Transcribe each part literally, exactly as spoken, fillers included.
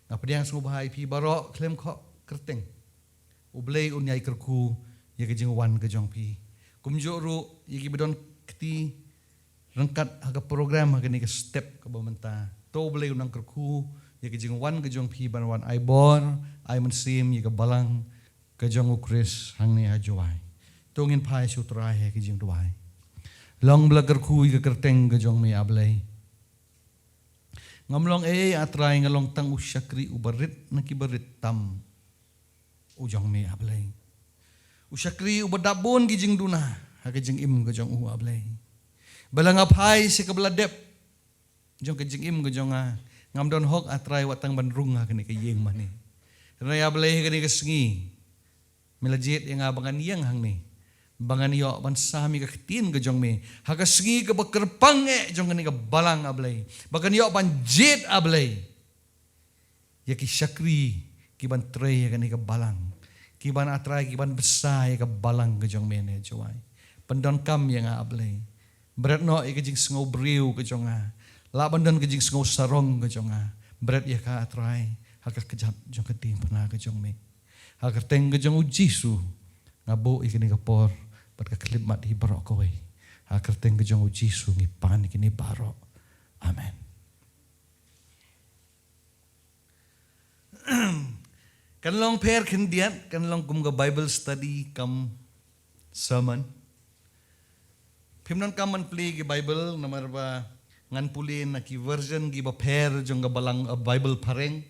Nga pdiang sngewbha ïa phi baroh khlem khoh kyrteng. U Blei un ïai kyrkhu ïa ka jingwan ka jong phi. Kumjuh ruh ïa kiba don kti ryngkat ha ka program ha kane ka step kaba mynta. To U Blei un nang kyrkhu ïa ka jingwan ka jong phi ban wan ai bor, ai mynsiem ïa ka balang ka jong U Khrist hangne ha Jowai. To ngin phai sha U Trai ha ka jingduwai. Long ba la kyrkhu ïa ka kyrteng ka jong me, A Blei. Ngam long ei ei, A Trai, nga long tang u shakri uba rit na kiba rit tam u jong me, A Blei. U shakri uba dap bun ki jingduna ha ka jingim ka jong u, A Blei. Ba la nga phai sha kaba la dep jong ka jingim ka jong nga, ngam don hok, A Trai, wat tang ban rung ha kane ka ïing mane. Hynrei, A Blei, ha kane ka sngi me la jied ïa nga ba ngan ïeng hangne, ba ngan ïoh ban sam ïa ka ktien ka jong me ha ka sngi kaba kyrpang eh jong kane ka balang, A Blei, ba kan ïoh ban jied, A Blei, ïa ki shakri ki ban trei ïa kane ka balang, ki ban, A Trai, ki ban bsa ïa ka balang ka jong me ne Jowai. Pyndonkam ïa nga, A Blei. Bret noh ïa ka jingsngew briew ka jong nga. Lah ban don ka jingsngew sarong ka jong nga. Bret ïa ka, A Trai, ha ka kjat jong ka diengphna ka jong me. Ha ka kyrteng ka jong U Jisu nga buh ïa kane ka por bad ka khyllipmat hi baroh kawei. Ha ka kyrteng ka jong U Jisu ngi pan ïa kine baroh. Amen. Kan long pher khyndiat, kan long kum ka Bible study cum sermon. Phim donkam ban plie ki Bible namar ba ngan pule na ki version kiba pher jong ka balang, eh, Bible phareng.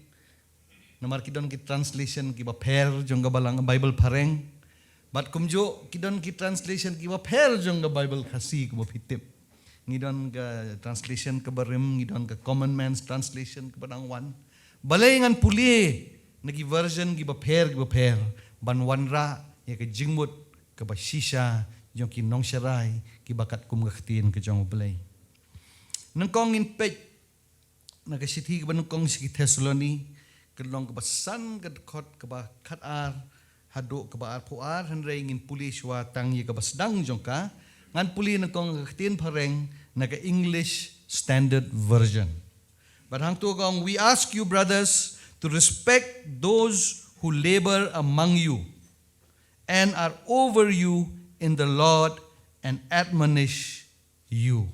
Namar ki don ki translation kiba pher jong ka balang, eh, Bible phareng. Bad kumjuh ki don ki translation kiba pher jong ka Bible Khasi, kumba phi tip. Ngi don ka translation kaba rim, ngi don ka Common Man's Translation kaba dang wan. Balei ngan pule na ki version kiba pher, kiba pher, ban wanrah ïa ka jingmut kaba shisha jong ki nongsharai kiba katkum ka ktien ka jong U Blei. Nyngkong ngin peit na ka shithi kaba nyngkong sha ki Thessaloni, ka lynnong kaba san, ka dkhot kaba khatar haduh kaba arphew ar, hynrei ngin pule shuwa tang ïa kaba sdang jong ka. Ngan pule nyngkong ka ktien phareng na ka English Standard Version. Bad hangto ka ong, "We ask you, brothers, to respect those who labor among you and are over you in the Lord and admonish you."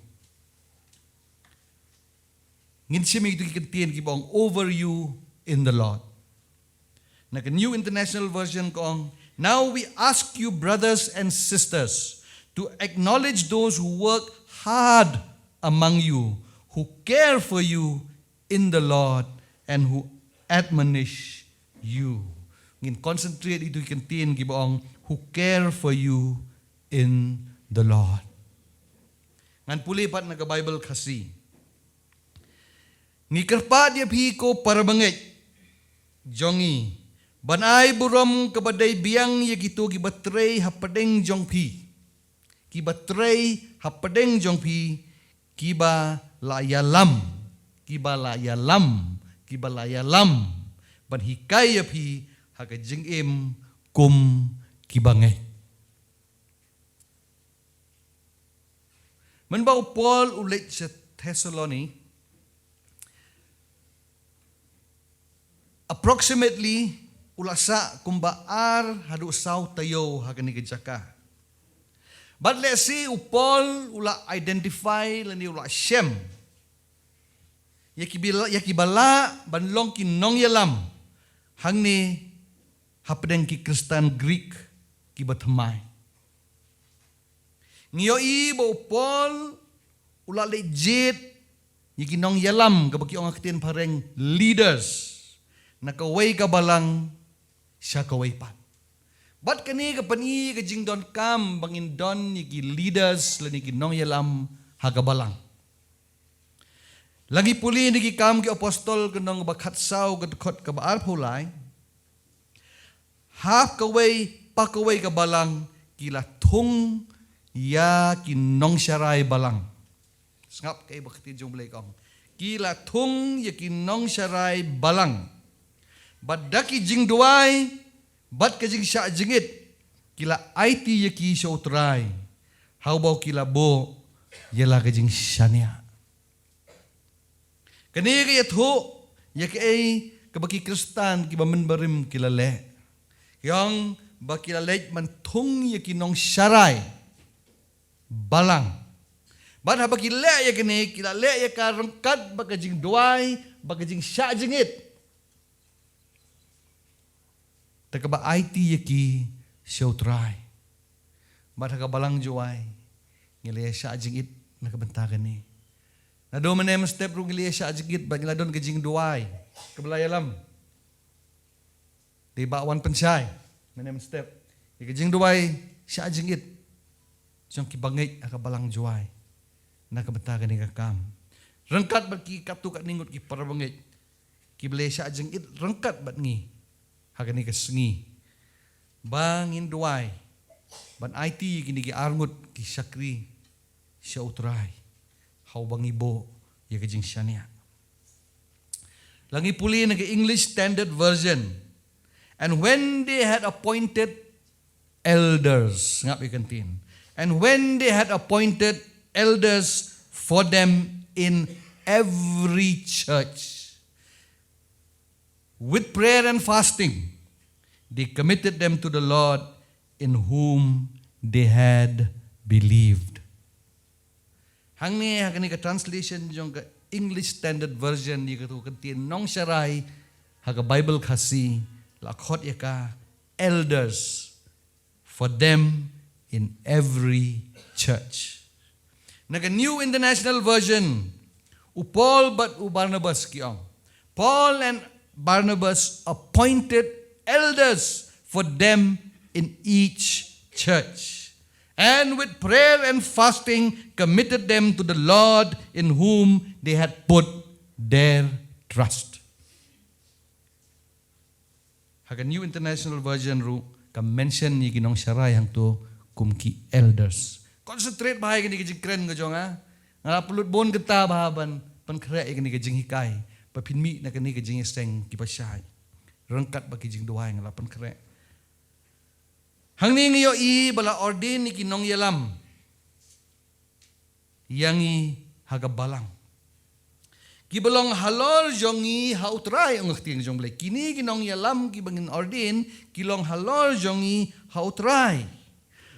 Ngin shim ïa kito ki kyntien kiba ong, "Over you in the Lord." Na ka New International Version ka ong, "Now we ask you, brothers and sisters, to acknowledge those who work hard among you, who care for you in the Lord, and who admonish you." Ngin concentrate ïa kito ki kyntien kiba ong, "Who care for you in the Lord." Ngan pule pat na ka Bible Khasi. Ngi kyrpad ïa phi, ko para bangeit jong ngi, ban ai burom kaba dei biang ïa kito kiba trei hapdeng jong phi, kiba trei hapdeng jong phi, kiba la ïalam, kiba la ïalam, kiba la ïalam ban hikai ïa phi ha ka jingim kum kiba ngeit. Mynba u Paul u leit sha Thessaloni, approximately u la sah kumba ar haduh saw taïew ha kane ka jaka. Bad lehse u Paul u la identify lane u la shem ïa ki ba la, ïa ki ba lah ban long ki nongïalam hangne hapdeng ki Khristan Greek kiba thymmai. Ngi ïohi ba u Paul u la leit jied ïa ki nongïalam, kaba ki ong ha ka ktien phareng leaders, na kawei ka balang sha kawei pat. Bad kane ka pyni ka jingdonkam ba ngin don ïa ki leaders lane ki nongïalam ha ka balang. La ngi pule na Ki Kam ki Apostol ka lynnong ba khatsaw, ka dkhot kaba arphew lai, ha kawei pa kawei ka balang ki la thung ïa ki nongsharai balang. Sngap kaei ba ka ktien jong U Blei ka ong. Ki la thung ïa ki nongsharai balang. Bad da ki jingduwai bad ka jingshah jingit ki la aiti ïa ki sha U Trai, ha uba ki la buh ïa la ka jingshaniah. Kane ka ïathuh ïa kaei kaba ki Khristan kiba mynbarim ki la leh. Ki ong ba ki la leit ban thung ïa ki nongsharai balang. Bad haba ki leh ïa kane, ki la leh ïa ka ryngkat bad ka jingduwai bad ka jingshah jingit. Te kaba aiti ïa ki sha U Trai. Bad ha ka balang Jowai ngi la ïa shah jingit na ka bynta kane. Naduh mynne mynstep ruh ngi la ïa shah jingit bad ngi la don ka jingduwai kaba la ïalam da i Bah Wanpynshai mynne mynstep. Ïa ka jingduwai shah jingit jong ki bangeit ha ka balang Jowai na ka bynta kane ka kam. Ryngkat bad ki katto katne ngut ki para bangeit kiba la ïa shah jingit ryngkat bad ngi ha kane ka sngi, ba ngin duwai ban aiti ïa kine ki arngut ki shakri sha U Trai ha uba ngi buh ïa ka jingshaniah. La ngi pule na ka English Standard Version. And when they had appointed elders, ngap ïa ka ktien. And when they had appointed elders for them in every church, with prayer and fasting, they committed them to the Lord in whom they had believed. Hangne ha kane ka translation jong ka English Standard Version, ïa kato ka ktien nongsharai ha ka Bible Khasi la khot ïa ka elders for them in every church. Na ka New International Version, u Paul bad u Barnabas ki ong, Paul and Barnabas appointed elders for them in each church, and with prayer and fasting committed them to the Lord in whom they had put their trust. Ha ka New International Version ruh ka mention ïa ki nongsharai hangto kum ki elders. Concentrate bha ïa kane ka jingkren ka jong nga. Nga la pynlut bun kynta bha ban pynkhreh ïa kane ka jinghikai ba phin mih na kane ka jingïaseng kiba shai. Ryngkat bad ki jingduwai nga la pynkhreh. Hangne ngi ïohi ba la ordain ïa ki nongïalam ïa ngi ha ka balang, kiba long halor jong ngi ha U Trai, ong ka ktien jong U Blei. Kine ki nongïalam kiba ngin ordain ki long halor jong ngi ha U Trai.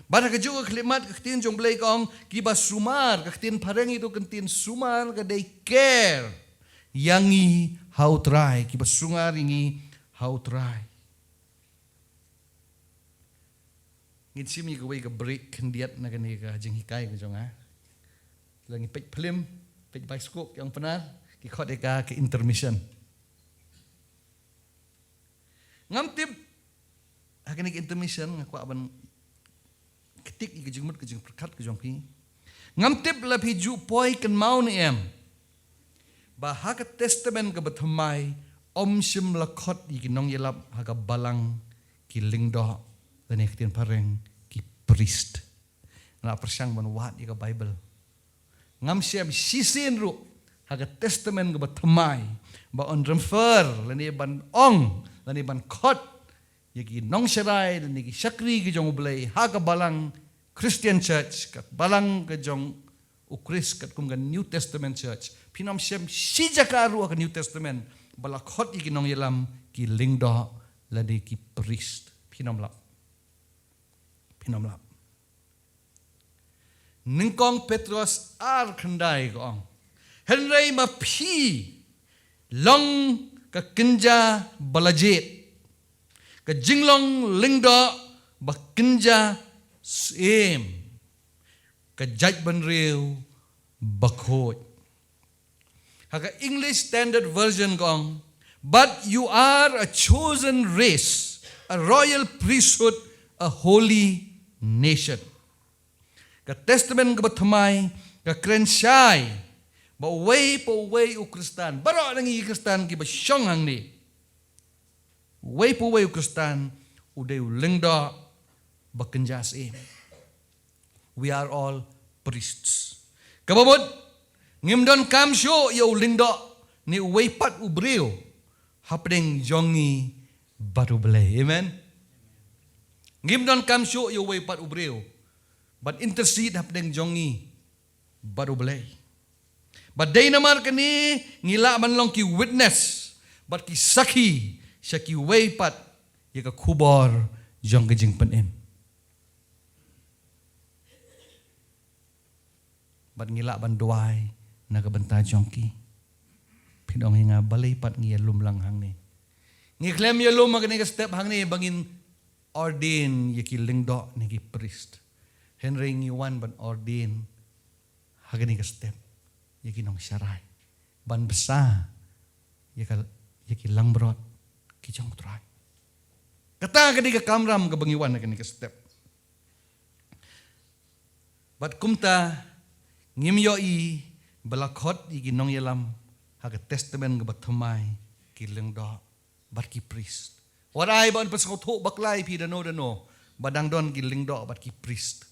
Bad ha kajuh ka khyllipmat ka ktien jong U Blei ka ong kiba sumar, ka ktien phareng ïa kato ka ktien sumar ka dei care, ïa ngi ha U Trai, kiba sumar ïa ngi ha U Trai. Ngin shim ïa kawei ka break khyndiat na kane ka jinghikai ka jong nga. La ngi peit phlim, peit bioskop, ki ong Pnar, ki khot ïa ka ka intermission. Ngam tip ha kane ka intermission nga kwah ban ktik ïa ka jingmut ka jingpyrkhat ka jong phi. Ngam tip la phi ju poi kynmaw ne em ba ha ka Testament kaba thymmai ym shym la khot ïa ki nongïalap ha ka balang ki lyngdoh, lane ka ktien phareng ki priest. Nga la pyrshang ban wad ïa ka Bible. Ngam shem shisien ruh ha ka Testament kaba thymmai ba yn refer lane ban ong lane ban khot ïa ki nongsharai lane ki shakri ki jong U Blei ha ka balang Christian Church, ka balang ka jong U Khrist katkum ka New Testament Church. Phin ym shem shi jaka ruh ha ka New Testament ba la khot ïa ki nongïalam ki lyngdoh lane ki priest. Phin ym lap. Phin ym lap. Nyngkong Petros ar khyndai ka ong, hynrei ma phi long ka kynja ba la jied, ka jinglong lyngdoh ba kynja syiem, ka jaitbynriew bakhuid. Ha ka English Standard Version ka ong, but you are a chosen race, a royal priesthood, a holy nation. Ka Testament kaba thymmai ka kren shai ba uwei pa uwei u Khristan, baroh na ngi ki Khristan kiba shong hangne, uwei pa uwei u Khristan u dei u lyngdoh ba kynja syiem. We are all priests. Kaba mut, ngim donkam shuh ïa u lyngdoh ne uwei pat u briew hapdeng jong ngi bad U Blei. Amen. Ngim donkam shuh ïa uwei pat u briew ban intercede hapdeng jong ngi bad U Blei. Bad dei namar kane ngi lah ban long ki witness bad ki sakhi sha kiwei pat ïa ka khubor jong ka jingpynim. Bad ngi lah ban duwai na ka bynta jong ki. Phi ong ïa nga, balei pat ngi ïalum lang hangne? Ngi khlem ïalum ha kane ka step hangne ba ngin ordain ïa ki lyngdoh ne ki priest. Hynrei ngi wan ban ordain ha kane ka step ïa ki nongsharai, ban bsa ïa ka, ïa ki langbrot ki jong U Trai. Kata ka dei ka kamram kaba ngi wan ha kane ka step. Bad kumta ngim ïohi ba la khot ïa ki nongïalam ha ka Testament kaba thymmai ki lyngdoh bad ki priest. Wat ai ban pynsngewthuh bakla ïa phi da no da no ba dang don ki lyngdoh bad ki priest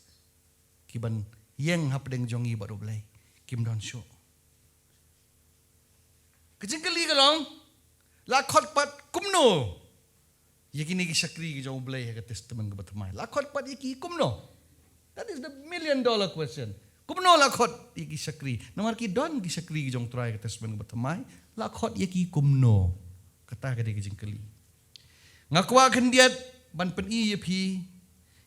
kiban ïeng hapdeng jong ngi bad U Blei. Kim don shuh. Ka jingkylli ka long, la khot pat kumno ïa kine ki shakri ki jong U Blei ha ka Testament kaba thymmai? La khot pat ïa ki kumno? That is the million dollar question. Kumno la khot ïa ki shakri? Namar ki don ki shakri ki jong U Trai ha ka Testament kaba thymmai. La khot ïa ki kumno? Kata ka dei ka jingkylli. Nga kwah khyndiat ban pyni ïa phi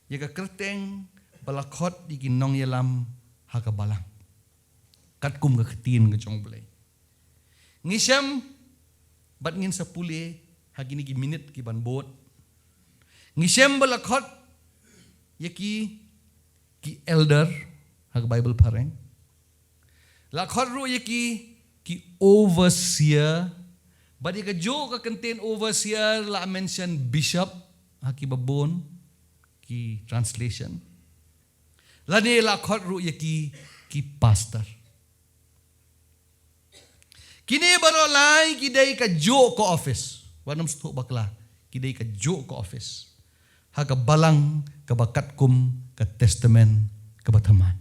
ïa ka kyrteng ba la khot ïa ki nongïalam ha ka balang katkum ka ktien ka jong U Blei. Ngi shem bad ngin sa pule ha kine ki minit kiban bud. Ngi shem ba la khot ïa ki, ki elder ha ka Baibl phareng. La khot ruh ïa ki, ki overseer. Bad ïa kajuh ka kyntien overseer la mention bishop ha kiba bun ki translation. Lane la khot ruh ïa ki, ki pastor. Kine baroh lai ki dei kajuh ka office. Wat nym sngewthuh bakla, ki dei kajuh ka office ha ka balang kaba katkum ka Testament kaba thymmai.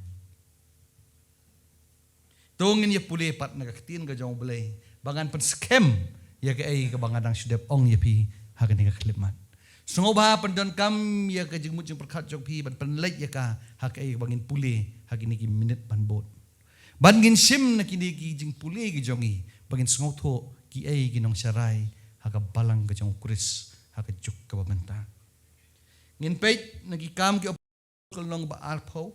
To ngin ïa pule pat na ka ktien ka jong U Blei ba ngan pynskhem ïa kaei kaba nga dang shu dep ong ïa phi ha kane ka khyllipmat. Sngewbha pyndonkam ïa ka jingmut jingpyrkhat jong phi ban pynleit ïa ka ha kaei kaba ngin pule ha kine ki minit ban bud. Ban ngin shim na kine ki jingpule ki jong ngi ba ngin sngewthuh kiei ki nongsharai ha ka balang ka jong U Khrist ha ka juk kaba mynta. Ngin peit na Ki Kam ki Apostol lynnong ba arphew,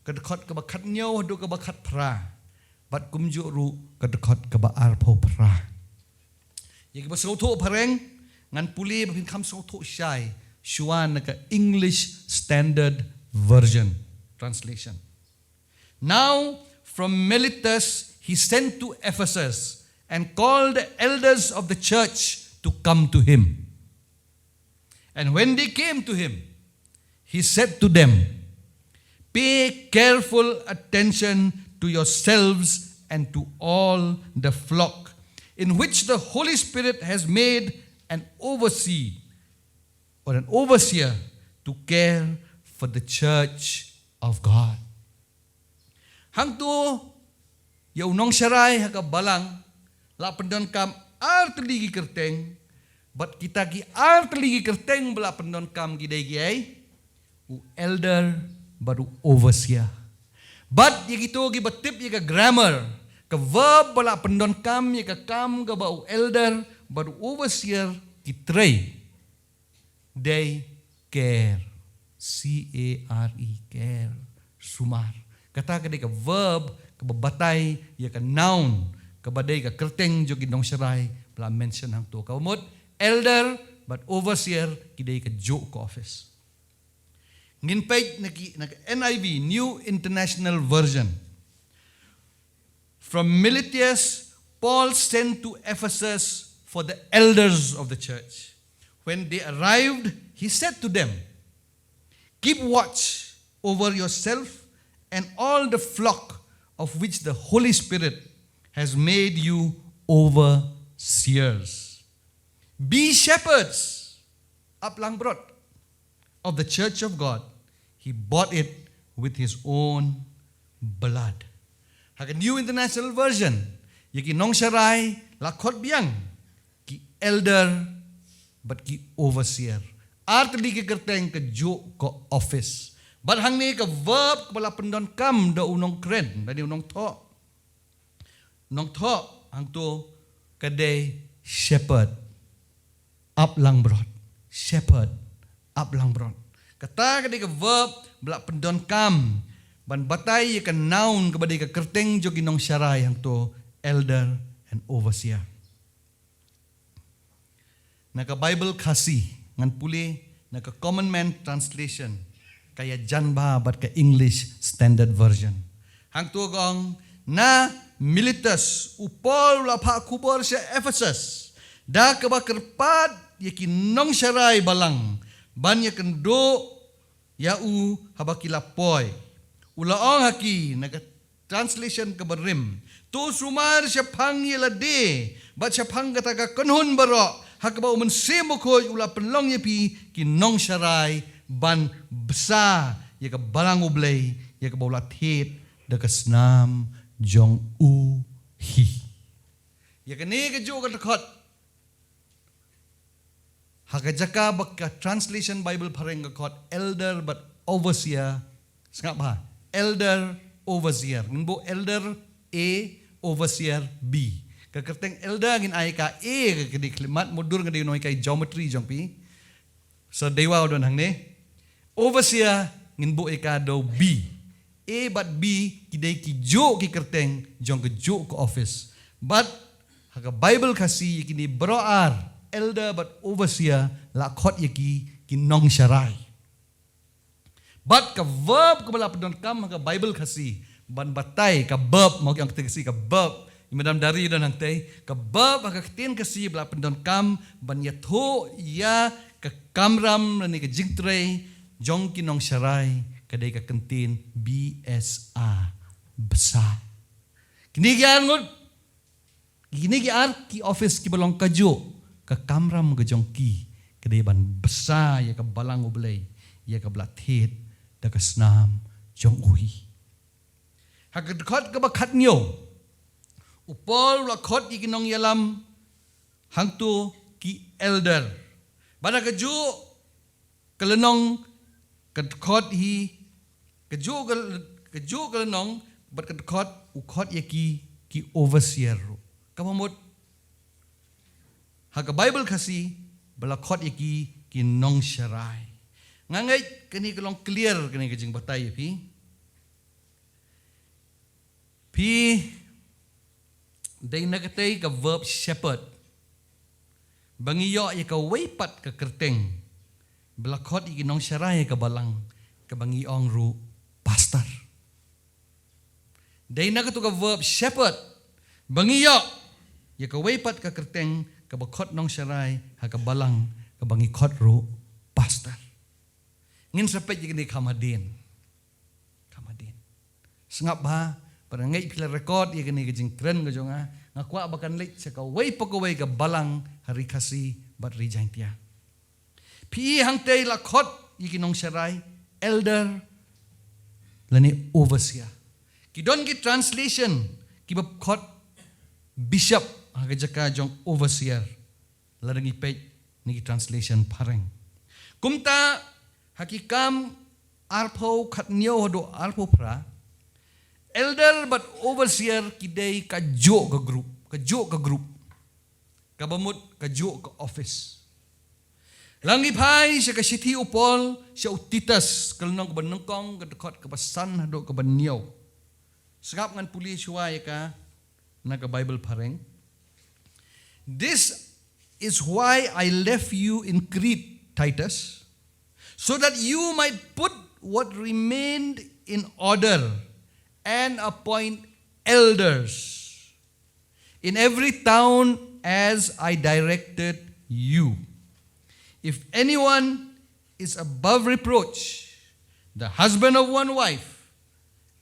ka dkhot kaba khathynñiew haduh kaba khatphra, bad kumjuh ruh ka dkhot kaba arphew phra. Ïa kiba sngewthuh phareng ngan pule ba phin kham sngewthuh shai shuwa na ka English Standard Version translation. Now from Miletus he sent to Ephesus and called the elders of the church to come to him. And when they came to him, he said to them, "Pay careful attention to yourselves and to all the flock, in which the Holy Spirit has made an oversee or an overseer to care for the church of God." Hangto ïa u nongsharai ha ka balang la pyndonkam artylli ki kyrteng, bad kita ki artylli ki kyrteng ba la pyndonkam ki dei kiei? U elder bad u overseer. Bad ïa kito kiba tip ïa ka grammar, ka verb ba la pyndonkam ïa ka kam kaba u elder bad u overseer ki trei dei care. C A R E, care. Sumar. Kata ka dei ka verb kaba batai ïa ka noun kaba dei ka kyrteng jong ki nongsharai ba la mention hangto. Kaba mut elder bad overseer ki dei kajuh ka office. Ngin peit na ki, na ka N I V, New International Version. From Miletus, Paul sent to Ephesus for the elders of the church. When they arrived, he said to them, "Keep watch over yourself and all the flock of which the Holy Spirit has made you overseers. Be shepherds," ap langbrot, "of the church of God. He bought it with his own blood." Ha ka New International Version, ïa ki nongsharai la khot biang ki elder bad ki overseer. Artylli ki kyrteng kajuh ka office. Bad hangne ka verb kaba la pyndonkam da u nongkren, da u nongthoh. Nongthoh hangto ka dei shepherd, ap langbrot. Shepherd, ap langbrot. Kata ka dei ka verb ba la pyndonkam ban batai ïa ka noun kaba dei ka kyrteng jong ki nongsharai hangto, elder and overseer. Na ka Bible Khasi, ngan pule na ka Common Man Translation, ka ïajan bha bad ka English Standard Version. Hangto ka ong, na Miletus, u Paul u la phah khubor sha Ephesus da kaba kyrpad ïa ki nongsharai balang ban ïakynduh ïa u haba ki la poi. U la ong ha ki, na ka translation kaba rim, to sumar shaphang ïa lade bad shaphang kata ka kynhun baroh, ha kaba U Mynsiem Bakhuid u la pynlong ïa phi ki nongsharai ban bsa ïa ka balang U Blei, ïa kaba u la thied da ka snam jong u hi. Ïa kane kajuh ka dkhot, ha ka jaka ba ka translation Bible phareng ka khot elder bad overseer. Sngap bha. Elder, overseer. Ngin buh elder A, overseer B. Ka kyrteng elder ngin ai ka A, ka dei khyllipmat, mutdur ka dei u nonghikai geometry jong phi. Sir Dewa u don hangne. Overseer ngin buh ïa ka da u B. A bad B ki dei kijuh ki kyrteng jong kajuh ka office. Bad ha ka Bible Khasi ïa kine baroh ar, elder bad overseer, la khot ïa ki ki nongsharai. Bad ka verb kaba la pyndonkam ha ka Bible Khasi ban batai, ka verb, mo, ki ong ktien Khasi ka verb, i Madam Dari don hangtei, ka verb ha ka ktien Khasi ba la pyndonkam ban ïathuh ïa ka kamram lane ka jingtrei jong ki nongsharai, ka dei ka kyntien B S A, bsa. Kine ki ar ngut, kine ki ar ki office kiba long kajuh, ka kamram ka jong ki ka dei ban bsa ïa ka balang U Blei, ïa kaba la thied da ka snam jong u hi. Ha ka dkhot kaba khathynñiew, u Paul u la khot ïa ki nongïalam hangto ki elder. Bad ha kajuh ka lynnong ka dkhot hi, kajuh ka, kajuh ka lynnong bad ka dkhot u khot ïa ki ki overseer ruh. Kaba mut ha ka Bible Khasi ba la khot ïa ki ki nongsharai. Nga ngeit kane ka long clear kane ka jingbatai ïa phi. Phi, dei na katei ka verb shepherd ba ngi ïoh ïa kawei pat ka kyrteng ba la khot ïa ki nongsharai ïa ka balang, kaba ngi ong ruh pastor. Dei na kato ka verb shepherd ba ngi ïoh ïa kawei pat ka kyrteng kaba khot nongsharai ha ka balang, kaba ngi khot ruh pastor. Ngin sa peit ïa kane kham hadien. Kham hadien. Sngap bha, para ngeit phi la record ïa kane ka jingkren ka jong nga, nga kwah ba kan leit sha kawei pa kawei ka balang ha Ri Khasi bad Ri Jaiñtia. Phi i hangtei la khot ïa ki nongsharai, elder lane overseer. Ki don ki translation kiba khot bishop ha ka jaka jong overseer. Lada ngi peit na ki translation phareng. Kumta ha ki Kam arphew khathynñiew haduh arphew phra, elder bad overseer ki dei kajuh ka group, kajuh ka group. Kaba mut kajuh ka office. Lada ngi phai sha ka shithi u Paul sha u Titus, ka lynnong kaba nyngkong, ka dkhot kaba san haduh kaba hynñiew. Sngap, ngan pule shuwa ïa ka na ka Bible phareng. This is why I left you in Crete, Titus, so that you might put what remained in order and appoint elders in every town as I directed you. If anyone is above reproach, the husband of one wife,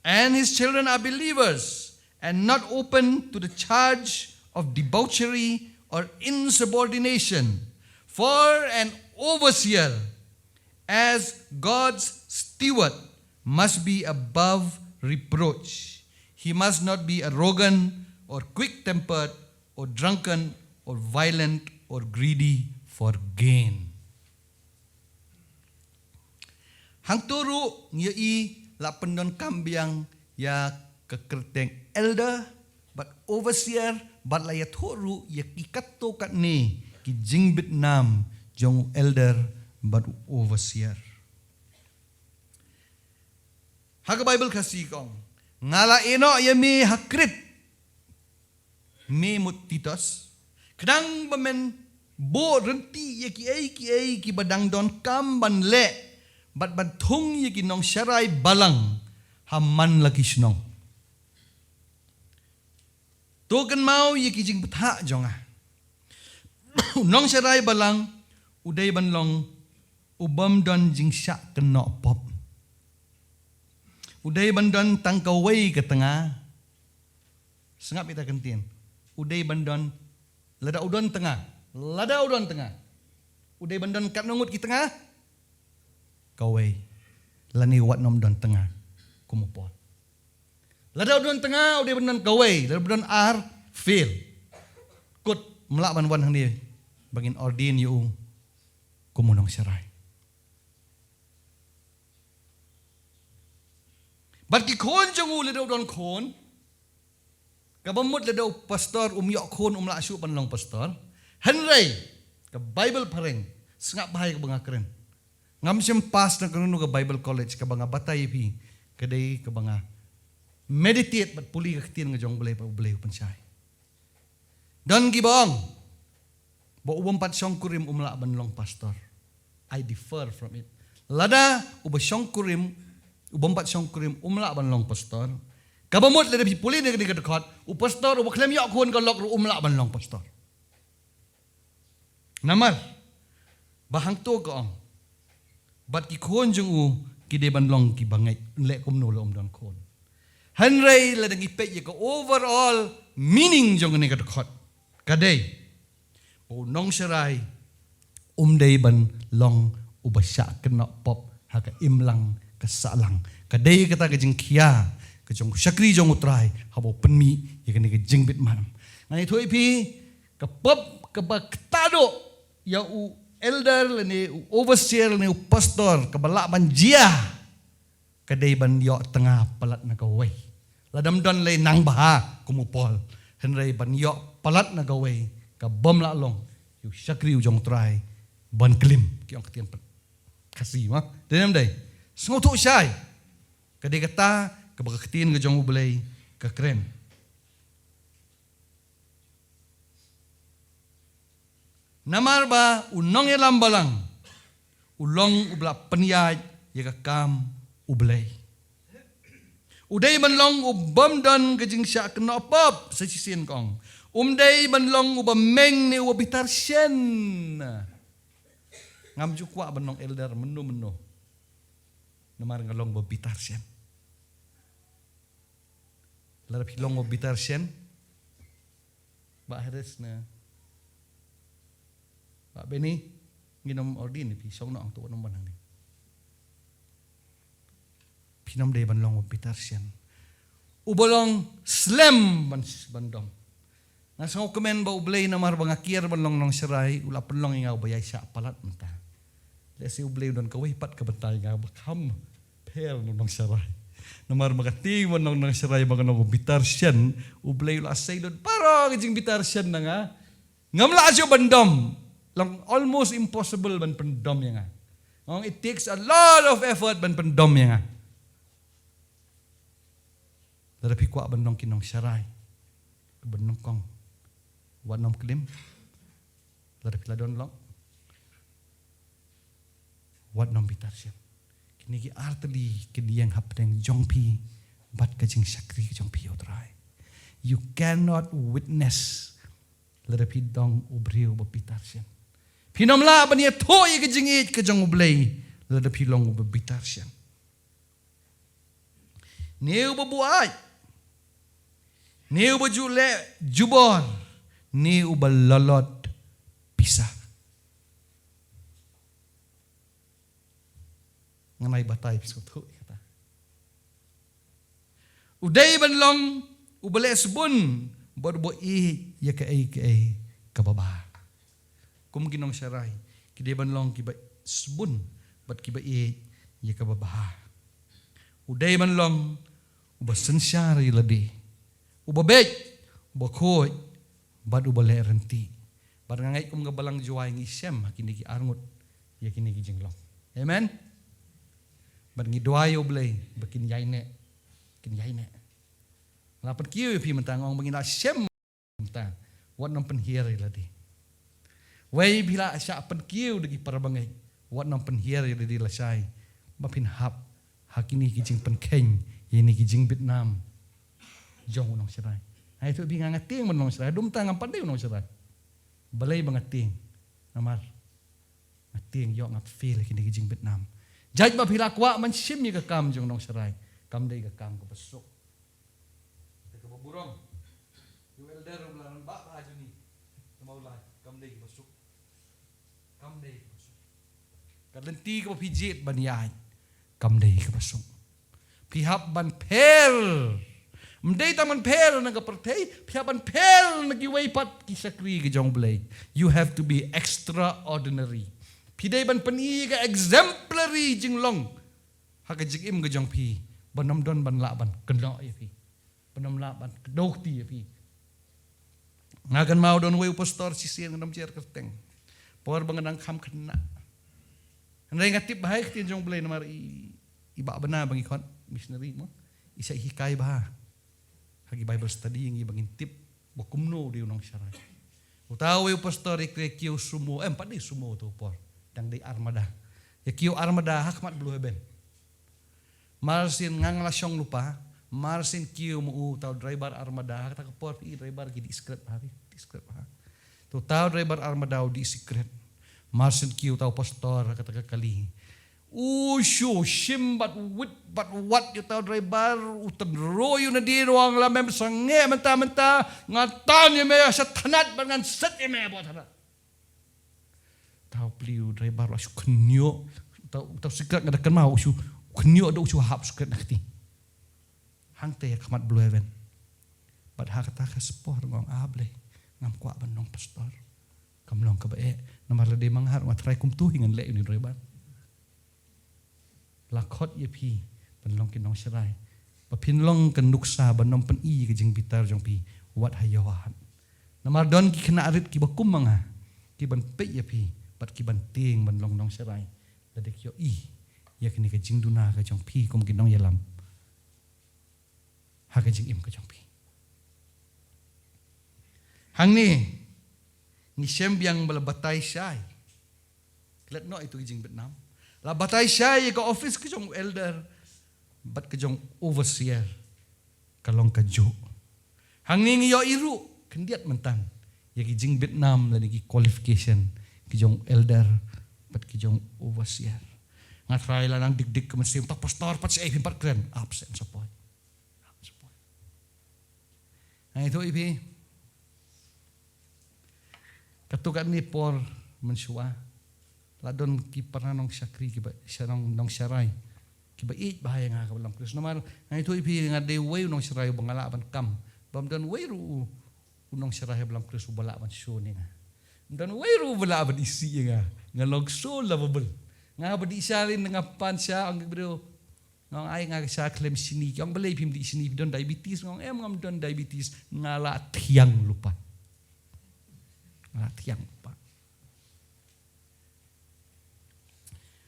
and his children are believers and not open to the charge of debauchery or insubordination, for an overseer, as God's steward, must be above reproach. He must not be arrogant or quick tempered or drunken or violent or greedy for gain. Hangto ruh ngi ïohi la pyndonkam biang ïa ka kyrteng elder bad overseer bad la ïathuh ruh ïa ki katto katne ki jingbit nam jong u elder bad u overseer. Ha ka Baibl Khasi ka ong, nga la ïehnoh ïa me ha Krit, me mut Titus, khnang ba men buh ryntih ïa kiei kiei kiba dang donkam ban leh, bad ban thung ïa ki nongsharai balang ha man la ki shnong. To kynmaw ïa ki jingbthah jong nga. U nongsharai balang u dei ban long u bym don jingshah kynnoh pop. U dei ban don tang kawei ka tnga. Sngap ïa kata ka ktien. U dei ban don, lada u don tnga, lada u don tnga, u dei ban don katno ngut ki tnga? Kawei. Lane wat nym don tnga kum u Paul. Lada u don tnga, u dei ban don kawei. Lada u don ar, fail. Kut, ym lah ban wan hangne ba ngin ordain ïa u kum u nongsharai. Bad ki khun jong u, lada u don khun, kaba mut lada u pastor um ïoh khun, um lah shuh ban long pastor. Hynrei ka Baibl phareng, sngap bha ïa kaba nga kren. Ngam shym pass na kano kano ka Bible college, kaba nga batai ïa phi ka dei kaba nga meditate bad pule ka ktien ka jong U Blei, ba U Blei u pynshai. Don kiba ong ba u bym pat shongkurim um lah ban long pastor. I differ from it. Lada uba shongkurim, u bym pat shongkurim um lah ban long pastor, kaba mut lada phi pule na kane ka dkhot, u pastor uba khlem ïoh khun ka lok ruh um lah ban long pastor. Namar ba hangto ka ong, bad ki khun jong u ki dei ban long kiba ngeit, leh kumno la um don khun. Hynrei lada ngi peit ïa ka overall meaning jong kane ka dkhot, ka dei ba u nongsharai um dei ban long uba shah kynnoh pop ha ka imlang ka sahlang. Ka dei kata ka jingkhia ka jong u shakri jong U Trai haba u pynmih ïa kane ka jingbit nam. Ngan ïathuh ïa phi, ka pop kaba ktah duh ïa u elder lane u overseer lane u pastor kaba lah ban jia, ka dei ban ïoh tnga palat na kawei. Lada ym don lei nang bha kum u Paul. Hynrei ban ïoh palat na kawei ka bym lah long ïa u shakri u jong U Trai ban klim, ki ong ka ktien Khasi, ma dei ne ym dei? Sngewthuh shai. Ka dei kata kaba ka ktien ka jong U Blei ka kren. Namar ba u nongïalam balang u long uba la pynïaid ïa ka kam U Blei. U dei ban long u bym don ka jingshah kynnoh pop, sa shisien ka ong. Um dei ban long uba meng ne uba bitar shen. Ngam ju kwah ban long elder mynno mynno namar nga long uba bitar shen. Lada phi long uba bitar shen, Bah Harris ne Bah Benny, ngin ym ordain ïa phi, shong noh hangto, wat nym wan hangne. Phin ym dei ban long uba bitar shen, uba long slem ban, ban dom. Nga sngewkmen ba U Blei namar ba nga kiar ban long nongsharai, u la pynlong ïa nga uba ïaishah palat mynta. Lehse U Blei u don kawei pat ka bynta ïa nga ba kham pher na u nongsharai. Namar ma ka tieng ban long nongsharai ba nga long uba bitar shen, U Blei u la sei lut baroh ka jingbitar shen na nga. Ngam lah shuh ban dom. Long almost impossible ban pyndom ïa nga. Nga ong, it takes a lot of effort ban pyndom ïa nga. Lada phi kwah ban long ki nongsharai kiba nyngkong, wat nym klim. Lada phi la don lok, wat nym bitar shen. Kine ki artylli ki dieng hapdeng jong phi bad ka jingshakri jong phi ïa U Trai. You cannot witness lada phi dang u briew uba bitar shen. Phin ym lah ban ïathuh ïa ka jingïeit ka jong U Blei lada phi long uba bitar shen. Ne uba buaid, ne uba ju leh jubor, ne uba lalot pisa. Ngan ai batai phi sngewthuh ïa kata. U dei ban long uba leh sbun bad uba ïeit ïa kaei kaei kaba bha. Kum ki nongsharai, ki dei ban long kiba sbun bad kiba ïeit ïa kaba bha. U dei ban long uba synshar ïa lade, uba beit, uba khuid, bad uba leh rynti. Bad nga ngeit kum ka balang Jowai ngi shem ha kine ki arngut ïa kine ki jinglong. Amen. Bad ngi duwai ïa U Blei ba kin ïai neh, kin ïai neh. La pynkiew ïa phi mynta, nga ong ba ngi la shem mynta, wat nym pynhiar ïa lade. Wei phi la shah pynkiew da ki para bangeit, wat nym pynhiar ïa lade lashai ba phin hap ha kine ki jingpynkheiñ ïa kine ki jingbit nam jong u nongsharai. Ai tu phi, nga nga tieng ban nongsharai, dum ta ngam pat dei u nongsharai. Balei ba nga tieng? Namar nga tieng ïoh nga fail ha kine ki jingbit nam. Jait ba phi la kwah ban shim ïa ka kam jong u nongsharai, kam dei ka kam kaba suk. Te kaba burom, ïa u elder u la rangbah bha jong ngi. Te ma u lai, kam dei kaba suk. Kam dei kaba suk. Ka lynti kaba phi jied ban ïaid, kam dei kaba suk. Phi hap ban pher. Ym dei tang ban pher na ka pyrthei, phi hap ban pher na kiwei pat ki shakri ki jong U Blei. You have to be extraordinary. Phi dei ban pyni ka exemplary jinglong ha ka jingim ka jong phi, ban ym don ban lah ban kynnoh ïa phi, ban ym lah ban kdew kti ïa phi. Nga kynmaw don wei u pastor shisien, ngan ym jer kyrteng, por ba nga dang kham khynnah. Hynrei nga tip bha ïa ka ktien jong U Blei namar i, i Bah Bna ba ngi khot missionary mo, i sa hikai bha ha ki Bible study ïa ngi ba ngin tip ba kumno u dei u nongsharai. Uta uwei u pastor i kiew sumo, em, pat dei sumo uta u por, dang dei armada. Ïa kiew armada ha khmat Blue Heaven. Mar sien nga nga la shong lypa, mar sien kiew ma uta u driver armada, ha kata ka por phi i driver ki dih sikret bha, dih sikret bha. Te uta u driver armada u dih sikret. Mar sien kiew uta u pastor ha kata ka kali, u shu shim bad wit bad wat ïa uta u driver, u tynroi ïa u nadien, u ong, la mem sangeh mynta mynta, nga tan ïa me sha thanat bad ngan set ïa me hapoh thanat. Uta u pli u driver u la shu khynñiuh, uta, uta u sikret nga da kynmaw u shu khynñiuh da u shu hap sikret na kti. Hangta ha khmat Blue Heaven. Bad ha kata ka por nga ong, A Blei, ngam kwah ban long pastor. Kam long kaba eh, namar lada ma nga ruh nga trai kumto hi ngan leh ïa une u driver. La khot ïa phi ban long ki nongsharai, ba phin long ka nuksa ban ym pyni ka jingbitar jong phi wat ha ïew ha hat. Namar don ki khynnah rit kiba kum ma nga, kiban peit ïa phi bad kiban tieng ban long nongsharai, lada ki ïohi ïa kane ka jingduna ka jong phi kum ki nongïalam ha ka jingim ka jong phi. Hangne ngi shem biang ba la batai shai. Klet noh ïa tu ki jingbit nam. La batai shai ïa ka office ka jong u elder bad ka jong overseer, ka long kajuh. Hangne ngi ïohi ruh khyndiat mynta ïa ki jingbit nam lane ki qualification ki jong u elder bad ki jong overseer. Nga trai la nang dik dik ka mynsiem, ta pastor pat shaei, phim pat kren, absent sa poi. Absent sa poi. Nga ïathuh ïa phi, katto katne por mynshuwa la don ki para nongshakri kiba, sha nong, nongsharai kiba ïeit bha ïa nga kaba lam Khrist. Namar nga ïathuh ïa phi, nga dei uwei u nongsharai uba nga lah ban kam. Bym don uwei ruh u, u nongsharai ba lam Khrist uba lah ban shun ïa nga. Ym don uwei ruh uba lah ban isih ïa nga. Nga long so lovable. Nga ba dih shalin, nga pan sha, ong ki briew, nga ong ai nga ka sha khlem shini. Ki ong balei phim dih shini, phi don diabetes? Nga ong em, ngam don diabetes, nga la thiang lypa. Nga la thiang lypa.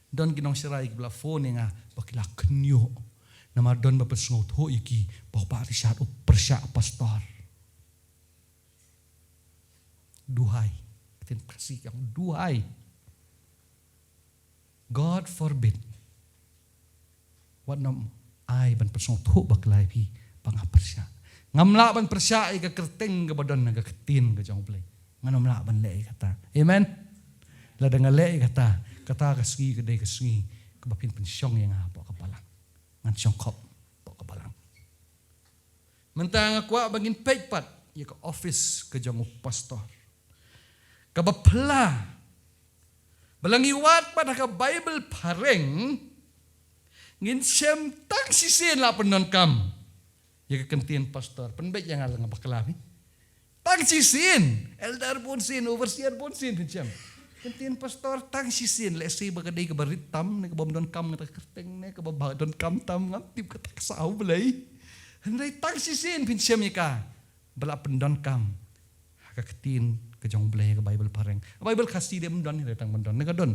Don ki nongsharai kiba la phone ïa nga ba ki la khynñiuh namar don ba pynsngewthuh ïa ki ba u Bah Richard u pyrshah pastor. Duhai. Ktien Khasi ki ong duhai. God forbid. Wat nym ai ban pynsngewthuh bakla ïa phi ba nga pyrshah. Ngam lah ban pyrshah ïa ka kyrteng kaba don ha ka ktien ka jong U Blei. Ngan ym lah ban leh ïa kata. Amen. Lada nga leh ïa kata, kata ka sngi ka dei ka sngi kaba phin pynshong ïa nga hapoh ka balang. Ngan shong khop hapoh ka balang. Mynta nga kwah ba ngin peit pat ïa ka office ka jong u pastor. Kaba phylla. Ba la ngi wad pat ha ka Baibl phareng, ngin shem tang shisien la pyndonkam ïa ka kyntien pastor. Pynbeit ïa nga la nga bakla phi. Tang shisien, elder bunsien, overseer bunsien phin shem. Kyntien pastor tang shisien, lehse ba ka dei kaba rit tam ne kaba ym donkam, kata ka kyrteng ne kaba ba donkam tam, ngam tip, kata ka sa U Blei. Hynrei tang shisien phin shem ïa ka ba la pyndonkam ha ka ktien ka jong U Blei ha ka Baibl phareng. Ka Baibl Khasi de ym don, hynrei tang ban don ne ka don.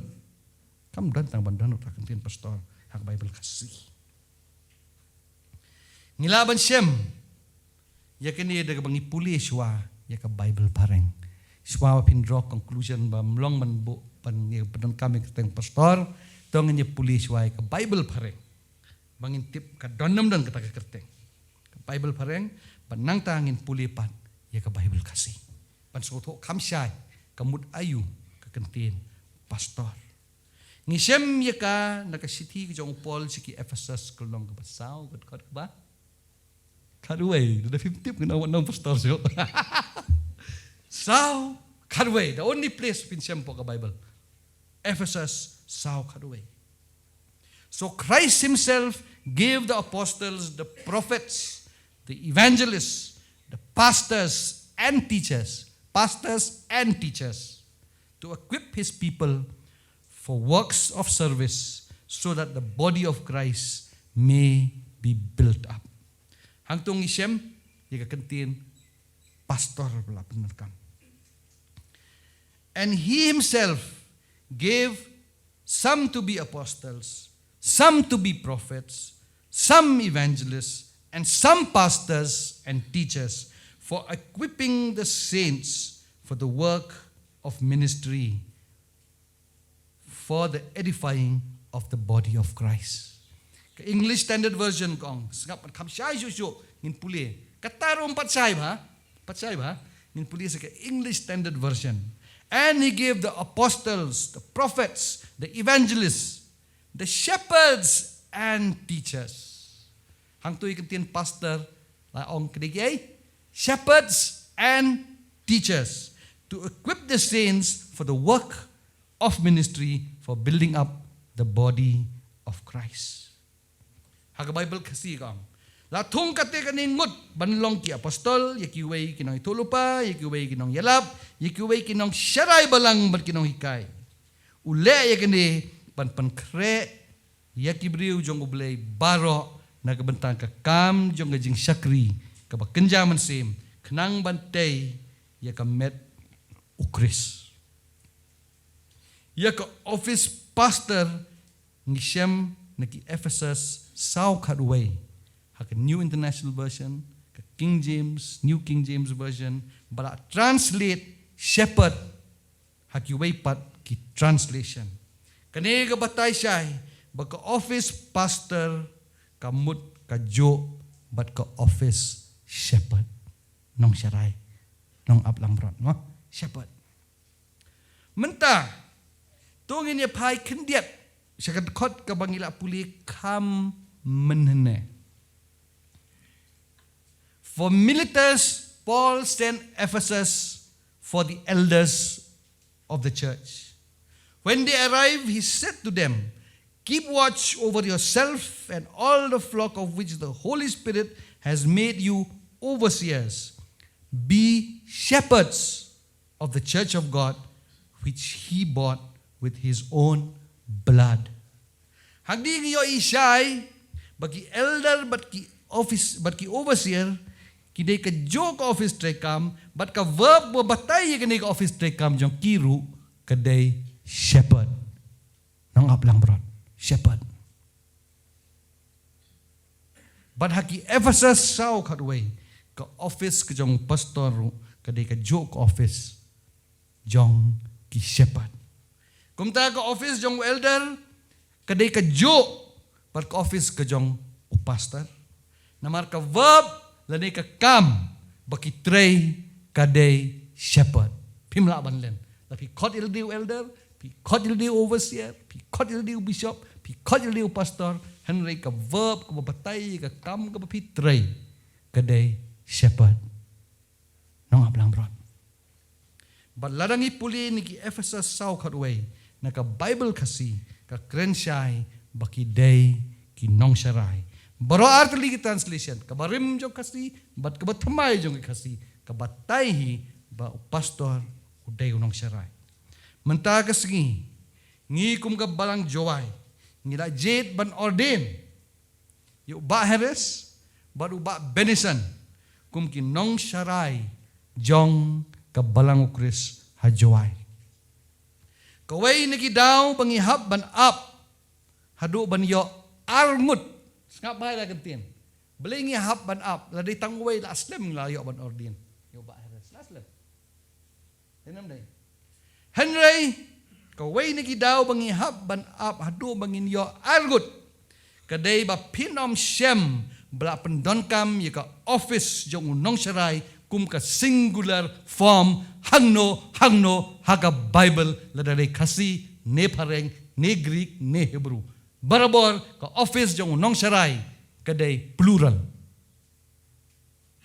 Kam don tang ban don ruh ka ktien pastor ha ka Baibl Khasi. Ngi lah ban shem ïa kane da kaba ngi pule shuwa ïa ka Baibl phareng. Shuwa ba phin draw conclusion ba ym long ban buh ban ngi pyndonkam ïa ka kyrteng pastor, to ngin ïa pule shuwa ïa ka Baibl phareng. Ba ngin tip ka don ne ym don kata ka kyrteng ka Baibl phareng, ba nangta ngin pule pat ïa ka Baibl Khasi. Ban sngewthuh kham shai ka mut aïu ka kyntien pastor. Ngi shem ïa ka na ka shithi ka jong u Paul sha ki Ephesus ka lynnong kaba saw, ka dkhot kaba khatwei. Da phim tip ngan ong wat nong pastor shuh. Saw khatwei, the only place phin shem hapoh ka Baibl. Ephesus saw khatwei. So Christ himself gave the apostles, the prophets, the evangelists, the pastors and teachers, pastors and teachers, to equip his people for works of service, so that the body of Christ may be built up. Hangto ngi shem ïa ka kyntien pastor ba la pyndonkam. And he himself gave some to be apostles, some to be prophets, some evangelists, and some pastors and teachers, for equipping the saints for the work of ministry, for the edifying of the body of Christ. Ka English Standard Version ka ong, sngap, kham shai shuh shuh, ngin pule. Kata ruh ym pat shai bha, pat shai bha, ngin pule sa ka English Standard Version. And he gave the apostles, the prophets, the evangelists, the shepherds and teachers. Hangto ïa ka ktien pastor la ong ka dei ki ei? Shepherds and teachers, to equip the saints for the work of ministry, for building up the body of Christ. Ha ka Baibl Khasi ka ong, la thung katei katne ngut ban long ki apostol, ïa kiwei ki nongïathuhlypa, ïa kiwei ki nongïalap, ïa kiwei ki nongsharai balang bad ki nonghikai. U leh ïa kane ban pynkhreh ïa ki briew jong U Blei baroh na ka bynta ka kam jong ka jingshakri kaba kynja mynsiem, khnang ban tei ïa ka met U Khrist. Ïa ka office pastor ngi shem na ki Ephesus saw khatwei ha ka New International Version, ka King James, New King James Version, ba la translate shepherd ha kiwei pat ki translation. Kane ka batai shai ba ka office pastor ka mut ka juh bad ka office shepherd, nongsharai, nongap langbrot, mo? Shepherd. Mynta to ngin ïa phai khyndiat sha ka dkhot kaba ngi la pule kham mynhynne. For Miletus, Paul sent Ephesus for the elders of the church. When they arrived, he said to them, "Keep watch over yourself and all the flock of which the Holy Spirit has made you overseers. Be shepherds of the church of God, which he bought with his own blood." Hangne ngi ïohi shai ba ki elder bad ki office, bad ki overseer, ki dei ka juh ka office treikam, bad ka verb ba batai ïa kane ka office treikam jong ki ruh ka dei shepherd, nongap langbrot, shepherd. Bad ha ki Ephesus saw khatwei, ka office ka jong pastor ruh ka dei ka juh ka office jong ki shepherd. Kumta ka office jong u elder ka dei ka juh bad ka office ka jong u pastor. Namar ka verb lane ka kam ba ki trei ka dei shepherd. Phim lah ban len. La phi khot ïa lade u elder, phi khot ïa lade u overseer, phi khot ïa lade u bishop, phi khot ïa lade u pastor, hynrei ka verb kaba batai ïa ka kam kaba phi trei ka dei shepherd, nongap langbrot. Bad lada ngi pule na ki Ephesus saw khatwei na ka Baibl Khasi, ka kren shai ba ki dei ki nongsharai. Baroh artylli ki translation, kaba rim jong Khasi bad kaba thymmai jong ki Khasi, ka batai hi ba u pastor u dei u nongsharai. Mynta ka sngi ngi kum ka Balang Jowai ngi la jied ban ordain ïa u Bah Harris bad u Bah Benison kum ki nongsharai jong ka Balang u Khrist ha Jowai. Kawei na ki daw ba ngi hap ban ap haduh ban ïoh arngut. Sngap bha ïa la ka ktien. Balei ngi hap ban ap? La dei tang uwei la slem la ïoh ban ordain. Ïoh Bah Harris la slem. Dei nam dei. Hynrei kawei na ki daw ba ngi hap ban ap haduh ba ngin ïoh arngut, ka dei ba phin ym shem ba la pyndonkam ïa ka office jong u nongsharai kum ka singular form hangno hangno ha ka Bible, lada dei Khasi ne Phareng ne Greek ne Hebrew. Barabor ka office jong u nongsharai ka dei plural.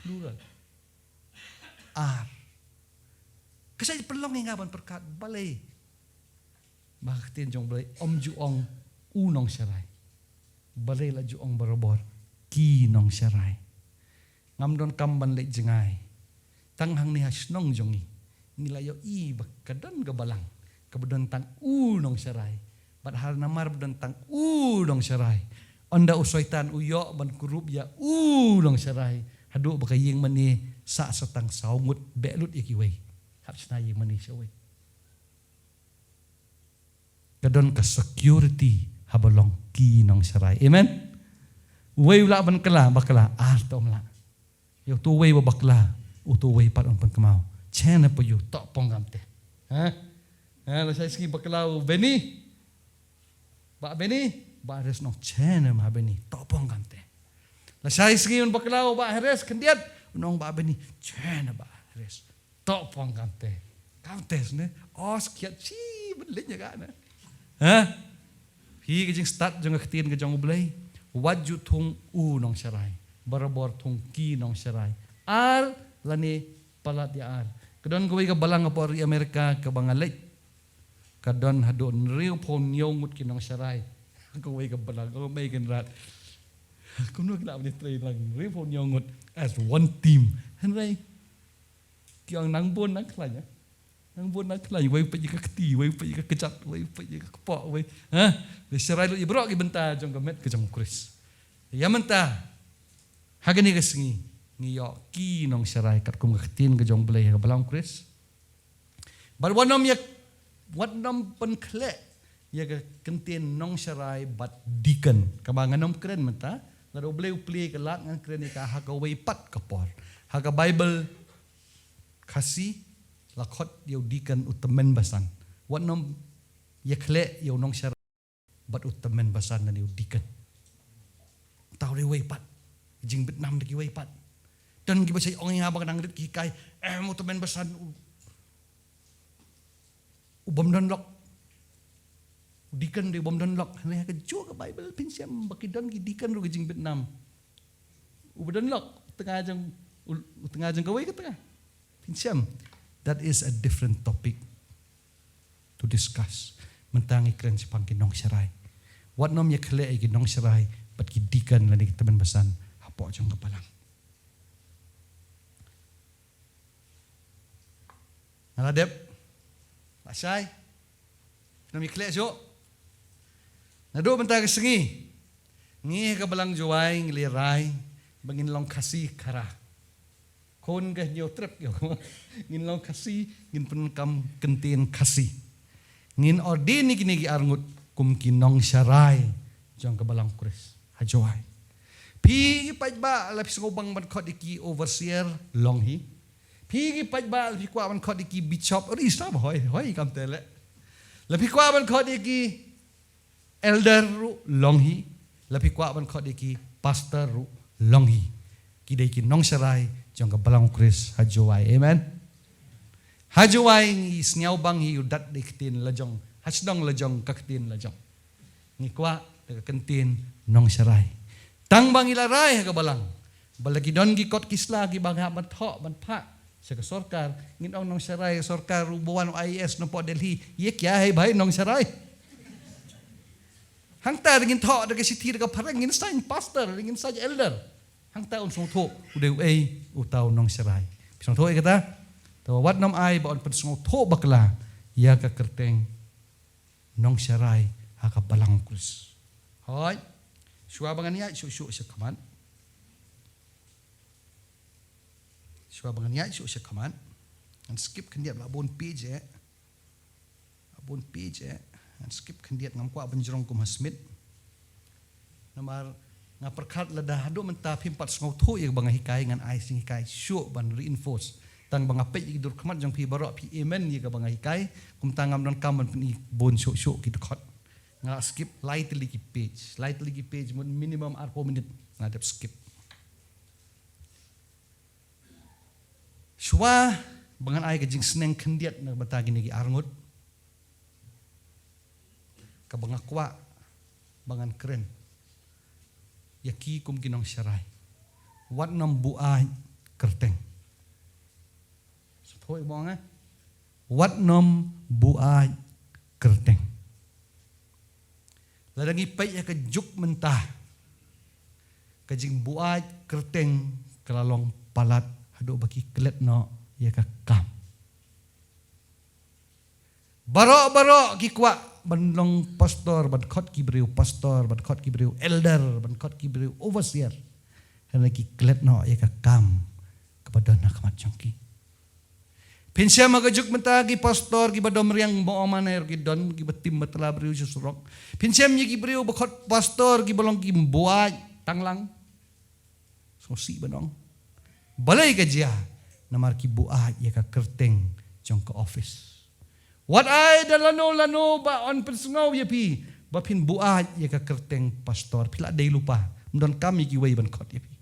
Plural. Ar. Ka sa pynlong ïa nga ban pyrkhat balei ba ka ktien jong U Blei ym ju ong u nongsharai. Balei la ju ong barabor ki nongsharai. Ngam donkam ban leit jngai. Tang hangne ha shnong jong ngi, ngi la ïohi ba ka don ka balang kaba don tang u nongsharai. Bad ha namar ba don tang u nongsharai, ynda u Soitan u ïoh ban kurup ïa u nongsharai, haduh ba ka ïing mane sah sa tang saw ngut, beh lut ïa kiwei. Hap shna ïing mane sha wei. Ka don ka security haba long ki nongsharai. Amen. Uwei u lah ban kylla, bakla, ar to ym lah. Ïa uto uwei ba bakla, uto uwei pat un pynkynmaw. Chen pa ïu, to pong kam te. Ha? Ha, lashai sngi bakla u Beni. Bah Beni, Bah Res nong chen ma Beni, to pong kam te. Lashai sngi un bakla u Bah Res khyndiat, nong Bah Beni, chen Bah Res. To pong kam te. Kam te sne. Os kiat chi ben lin ya ka na. Ha? Hi ka jingstad jong ka ktien ka jong U Blei. Wat ju thung u nongsharai. Barabor thung ki nongsharai. Ar lane palat ïa ar. Ka don kawei ka balang hapoh ri Amerika kaba nga leit. Ka don haduh hynriewphew hynñiew ngut ki nongsharai. Kawei ka balang, kawei ka rat. Kumno ki lah ban trei lang hynriewphew hynñiew ngut as one team. Hynrei ki ong nang bun nang khlaiñ, eh? Nang bun nang khlaiñ, wei peit ïa ka kti, wei peit ïa ka kjat, wei peit ïa ka kpoh, wei. Ha? Dei sharai lut ïa baroh ki bynta jong ka met ka jong U Khrist. Ïa mynta, ha kane ka sngi, ngi ïoh ki nongsharai katkum ka ktien ka jong U Blei ha ka balang U Khrist. Bad wat nym ïa, wat nym pynkhleh ïa ka kyntien nongsharai bad deacon. Kaba ngan nym kren mynta, lada U Blei u plie ka lad ngan kren ïa ka ha kawei pat ka por. Ha ka Bible Khasi la khot ïa u deacon u tymmen basan. Wat nym ïa khleh ïa u nongsharai bad u tymmen basan lane u deacon. Tau dei wei pat. Jingbit nam da kiwei pat. Don kiba sa ong ïa nga ba ka nang rit ki hikai, em, u tymmen basan u, u bym don lok. U deacon dei u bym don lok. Hynrei ha kajuh ka Bible phin shem ba ki don ki deacon ruh ka jingbit nam. U ba don lok, tnga jong, u, u tnga jong kawei ka tnga. Phin shem. That is a different topic to discuss. Mynta ngi kren shaphang ki nongsharai. Wat nym ïa khleh ïa ki nongsharai bad ki deacon lane ki tymmen basan hapoh jong ka balang. Nga la dep. Lashai. Nym ïa khleh shuh. Naduh mynta ka sngi, ngi ha ka balang Jowai ngi la rai ba ngin long Khasi Khara. Khun ka hynñiew trep ïa u. Ngin long Khasi, ngin pyndonkam kyntien Khasi. Ngin ordain ïa kine ki arngut kum ki nongsharai jong ka balang U Khrist ha Jowai. Phi ki paidbah, la phi sngewbang ban khot ïa ki overseer, long hi. Phi ki paidbah, la phi kwah ban khot ïa ki bishop, ri sab hoi, hoi kam te leh. La phi kwah ban khot ïa ki elder ruh, long hi. La phi kwah ban khot ïa ki pastor ruh, long hi. Ki dei ki nongsharai jong ka balang U Khrist ha Jowai. Amen. Ha Jowai ngi sngewbang hi u dat dei ktien lajong. Ha shnong lajong ka ktien lajong. Ngi kwah da ka kyntien nongsharai. Tang ba ngi la rai ha ka balang ba la ki don ki kot ki sla kiba ngi hap ban thoh ban phah sha ka sorkar, ngin ong nongsharai, sorkar ruh ba wan u I A S na pok Delhi, ye kya hai bhai nongsharai. Hangta da ngin thoh da ka shithi da ka phareng, ngin sign pastor, da ngin sign elder. Hangta un sngewthuh u dei uei uta u nongsharai. Phi sngewthuh ïa kata? Te wat nym ai ba un pynsngewthuh bakla ïa ka kyrteng nongsharai ha ka balang U Khrist. Hoi. Shuwa ba ngan ïaid shuh shuh sha khmat. Shuwa ba ngan ïaid shuh sha khmat, Ngan skip khyndiat, la bun page eh. La bun page eh. Ngan skip khyndiat, ngam kwah ban jrong kum ha Smith. Namar nga pyrkhat lada haduh mynta phim pat sngewthuh ïa kaba nga hikai, ngan ai jinghikai shuh ban reinforce. Tang ba nga peit ïa ki dur khmat jong phi baroh phi amen ïa kaba nga hikai, kumta ngam donkam ban pyni bun shuh shuh ki dkhot. Nga skip lai tylli ki page, lai tylli ki page, mut minimum arphew minit nga dep skip. Shuwa ba ngan ai ka jingsneng khyndiat na ka bynta kine ki arngut, kaba nga kwah ba ngan kren ïa ki kum ki nongsharai. Wat nym buaid kyrteng. Sngewthuh ïa ba nga ong eh? Wat nym buaid kyrteng. Lada ngi peit ïa ka juk mynta, ka jingbuaid kyrteng ka la long palat haduh ba ki klet noh ïa ka kam. Baroh baroh ki kwah ban long pastor, ban khot ki briew pastor, ban khot ki briew elder, ban khot ki briew overseer. Hynrei ki klet noh ïa ka kam kaba don ha khmat jong ki. Phin shem ha ka juk mynta ki pastor kiba dom riang ba ong mane ruh ki don, kiba tim ba tla briew sha surok. Phin shem ïa ki briew ba khot pastor kiba long ki buaid tang lang. Sngewsih ban ong. Balei ka jia? Namar ki buaid ïa ka kyrteng jong ka office. Wat ai da lano lano ba yn pynsngew ïa phi ba phin buaid ïa ka kyrteng pastor. Phi la dei lypa. Ym donkam ïa kiwei ban khot ïa phi.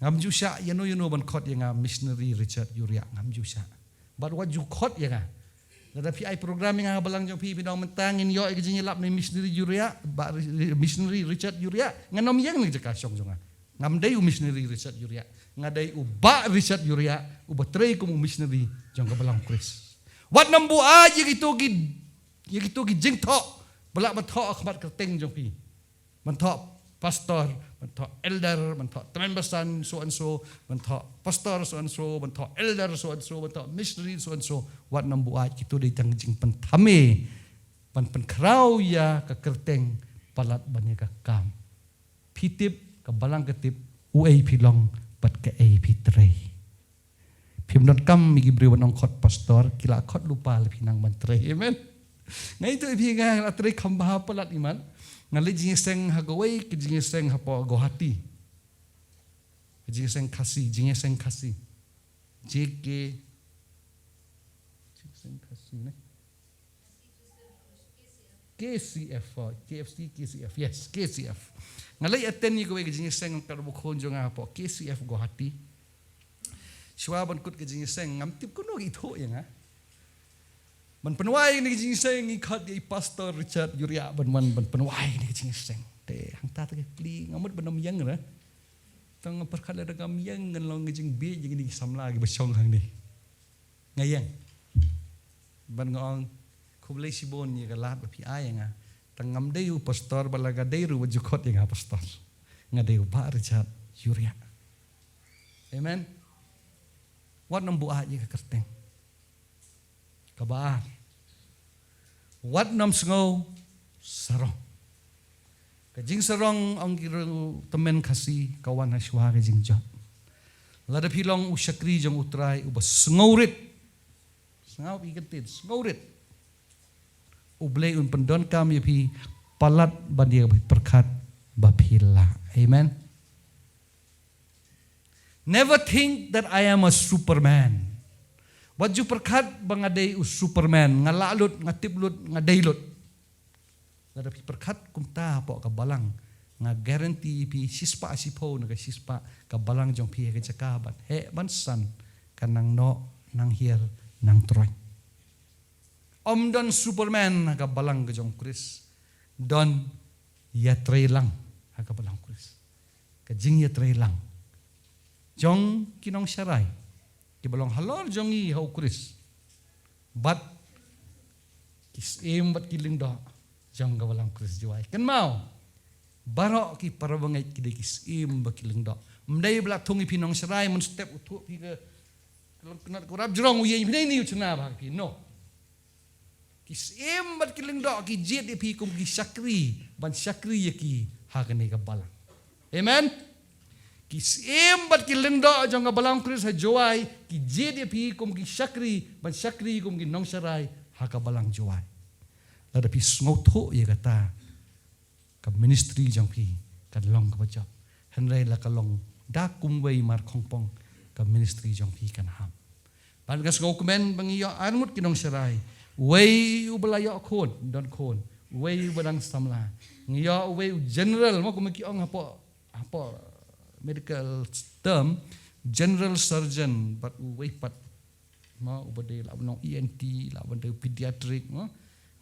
Ngam ju shah ïano ïano ban khot ïa nga Missionary Richard Yuriah, ngam ju shah. Bad wat ju khot ïa nga. Lada phi ai program ïa nga ha balang jong phi, phi ong mynta ngin ïoh ïa ka jingïalap na i Missionary Yuriah, Bah Ri-, Ri-, Missionary Richard Yuriah, ngan ym ïeng na ka jaka shong jong nga. Ngam dei u Missionary Richard Yuriah. Nga dei u Bah Richard Yuriah, uba trei kum u missionary jong ka balang Khrist. Wat nym buaid ïa kito ki, ïa kito ki jingthoh ba lah ban thoh ha khmat kyrteng jong phi. Ban thoh pastor, ban thoh elder, ban thoh tymmen basan so and so, ban thoh pastor so and so, ban thoh elder so and so, ban thoh missionary so and so. Wat nym buaid, kito dei tang jingpynthame ban pynkhraw ïa ka kyrteng palat ban ïa ka kam. Phi tip, ka balang ka tip uei phi long bad kaei phi trei. Phim donkam ïa ki briew ban ong khot pastor, ki la khot lypa lada phi nang ban trei. Amen. Nga ïathuh ïa phi, nga la trei kham bha palat, imat. Nga leit jingïaseng ha kawei ka jingïaseng hapoh Guwahati. Ka jingïaseng Khasi, jingïaseng Khasi. J K. Jingïaseng Khasi ne. K C F, oh, K F C, K C F, yes, K C F. Nga leit attend ïa kawei ka jingïaseng kat ba khun jong nga hapoh K C F Guwahati. Shuwa ban kut ka jingïaseng, ngam tip kumno ki ithuh ïa nga. Ban pynwai ïa kane ka jingïaseng ngi khot ïa i Pastor Richard Yuriah ban wan ban pynwai ïa kane ka jingïaseng. Te hangta te ka kli nga mut ban ym ïeng re. Tang nga pyrkhat lada ngam ïeng ngan long ka jingbieit ïa kine ki samla kiba shong hangne. Nga ïeng. Ban nga ong, khublei shibun ïa ka lad ba phi ai ïa nga. Tang ngam dei u pastor, ba la nga dei ruh wat ju khot ïa nga pastor. Nga dei u Bah Richard Yuriah. Amen. Wat nym buaid ïa ka kyrteng. Kaba ar, wat nym sngew sarong. Ka jingsarong, ong ki riew tymmen Khasi, ka wan ha shuwa ka jingjot. Lada phi long u shakri jong U Trai uba sngewrit, sngap ïa ka ktien sngewrit, U Blei un pyndonkam ïa phi palat ban ïa phi pyrkhat ba phi lah. Amen. Never think that I am a superman. Wat ju pyrkhat ba nga dei u superman, nga lah lut, nga tip lut, nga dei lut. Lada phi pyrkhat kumta hapoh ka balang, nga guarantee phi shispah shiphew na ka shispah ka balang jong phi ha ka jaka ban heh ban san kan nang noh, nang hiar, nang troiñ. Ym don superman ha ka balang ka jong U Khrist. Don ïatreilang ha ka balang U Khrist. Ka jingïatreilang jong ki nongsharai kiba long halor jong ngi ha U Khrist bad ki syiem bad ki lyngdoh jong ka balang U Khrist Jowai. Kynmaw, baroh ki para bangeit ki dei ki syiem bad ki lyngdoh. Ym dei ba la thung ïa phi nongsharai mynstep u thuh phi ka, ka long kynnoh ka rap jrong, u ïeng phi ne ni u chna bha phi. No. Ki syiem bad ki lyngdoh ki jied ïa phi kum ki shakri ban shakri ïa ki ha kane ka balang. Amen. Ki syiem bad ki lyngdoh jong ka Balang Khrist ha Jowai ki jied ïa phi kum ki shakri, ban shakri kum ki nongsharai ha ka Balang Jowai. Lada phi sngewthuh ïa kata, ka ministry jong phi kan long kaba jop. Hynrei la ka long da kumwei mar khongpong, ka ministry jong phi kan hap. Ban ka sngewkmen ba ngi ïoh arngut ki nongsharai. Uwei uba la ïoh khun, don khun. Uwei uba dang samla. Ngi ïoh uwei u general, mo, kumba ki ong hapoh, hapoh medical term, general surgeon, bad uwei pat, mo, uba dei lah ban long E N T, lah ban dei pediatric, mo.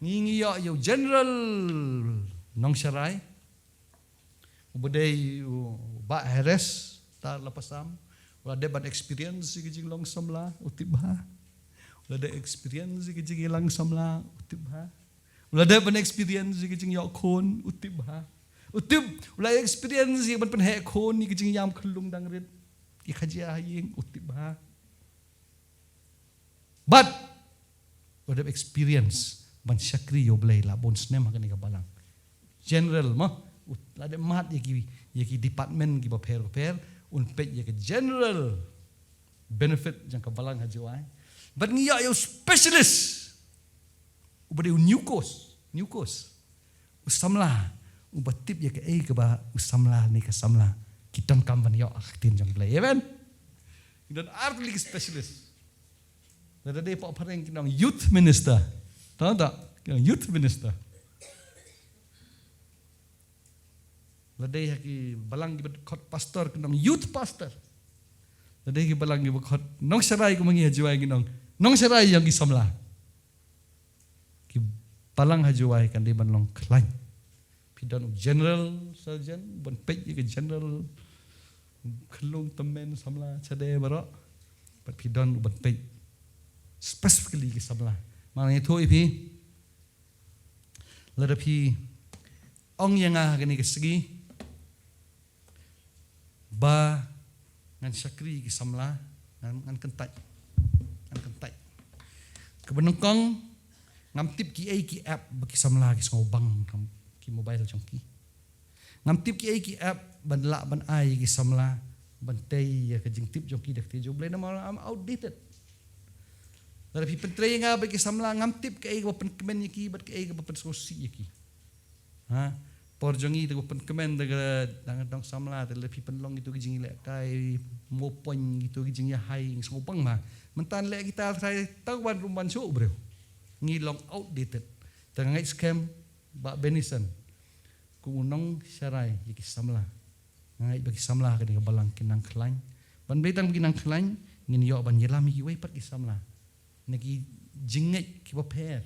Ngi, ngi ïoh ïa u general nongsharai. Uba dei u Bah Heres Tar Lapasam. U la dep ban experience ïa ka jinglong samla, u tip bha. U la dep experience ïa ka jingïalang samla, u tip bha. U la dep ban experience ïa ka jingïoh khun, u tip bha. U tip, u la experience ïa ban pynheh khun, ïa ka jingïam khyllung dang rit, ïa ka jia ha ïing, u tip bha. But u la dep experience ban shakri ïa U Blei la bun snem ha kane ka balang. General, mo, u la dep mad ïa ki, ïa ki department kiba pher ba pher, un peit ïa ka general benefit jong ka balang ha Jowai. But ngi ïoh ïa u specialist uba dei u NEWCOS, NEWCOS. U samla uba tip ïa kaei kaba u samla ne ka samla ki donkam ban ïoh ha ka ktien jong U Blei. Amen. Ngi don ar tylli ki specialist. Lada dei hapoh phareng ki ong youth minister. Tang, tang, ki ong youth minister. Lada dei ha ki balang kiba khot pastor ki ong youth pastor. Lada dei ha ki balang kiba khot nongsharai kumba ngi ha Jowai ki ong nongsharai jong ki samla. Ki balang ha Jowai kan dei ban long khlaiñ. Phi don u general surgeon, ban peit ïa ka general khyllung tymmen samla shadei baroh. Bad phi don u ban peit specifically ki samla. Nga ïathuh ïa phi, lada phi ong ïa nga ha kane ka sngi ba ngan shakri ki samla, ngan, ngan kyntait. Ngan kyntait. Kaba nyngkong, ngam tip kiei ki app ba ki samla ki sngewbang ha ki mobile jong ki. Ngam tip kiei ki app ban lah ban ai ki samla ban tei ïa ka jingtip jong ki da ka ktien jong U Blei namar I'm outdated. Lada phi pyntrei ïa nga ba ki samla ngam tip kaei kaba pynkmen ïa ki bad kaei kaba pynsngewsih ïa ki. Ha, por jong ngi te ba pynkmen da ka dang dong samla te lada phi pynlong kito ki jingïalehkai, mopoiñ, kito ki jingïahai, ngi sngewbang ma. Mynta leh kita trai tang wan rum ban shuh briew. Ngi long outdated. Te nga ngeit skhem Bah Benison kum u nongsharai ïa ki samla. Nga ngeit ba ki samla ha kane ka balang kin nang khlaiñ. Ban beit tang ba kin nang khlaiñ, ngin ïoh ban ïalam ïa kiwei pat ki samla na ki jingngeit kiba pher.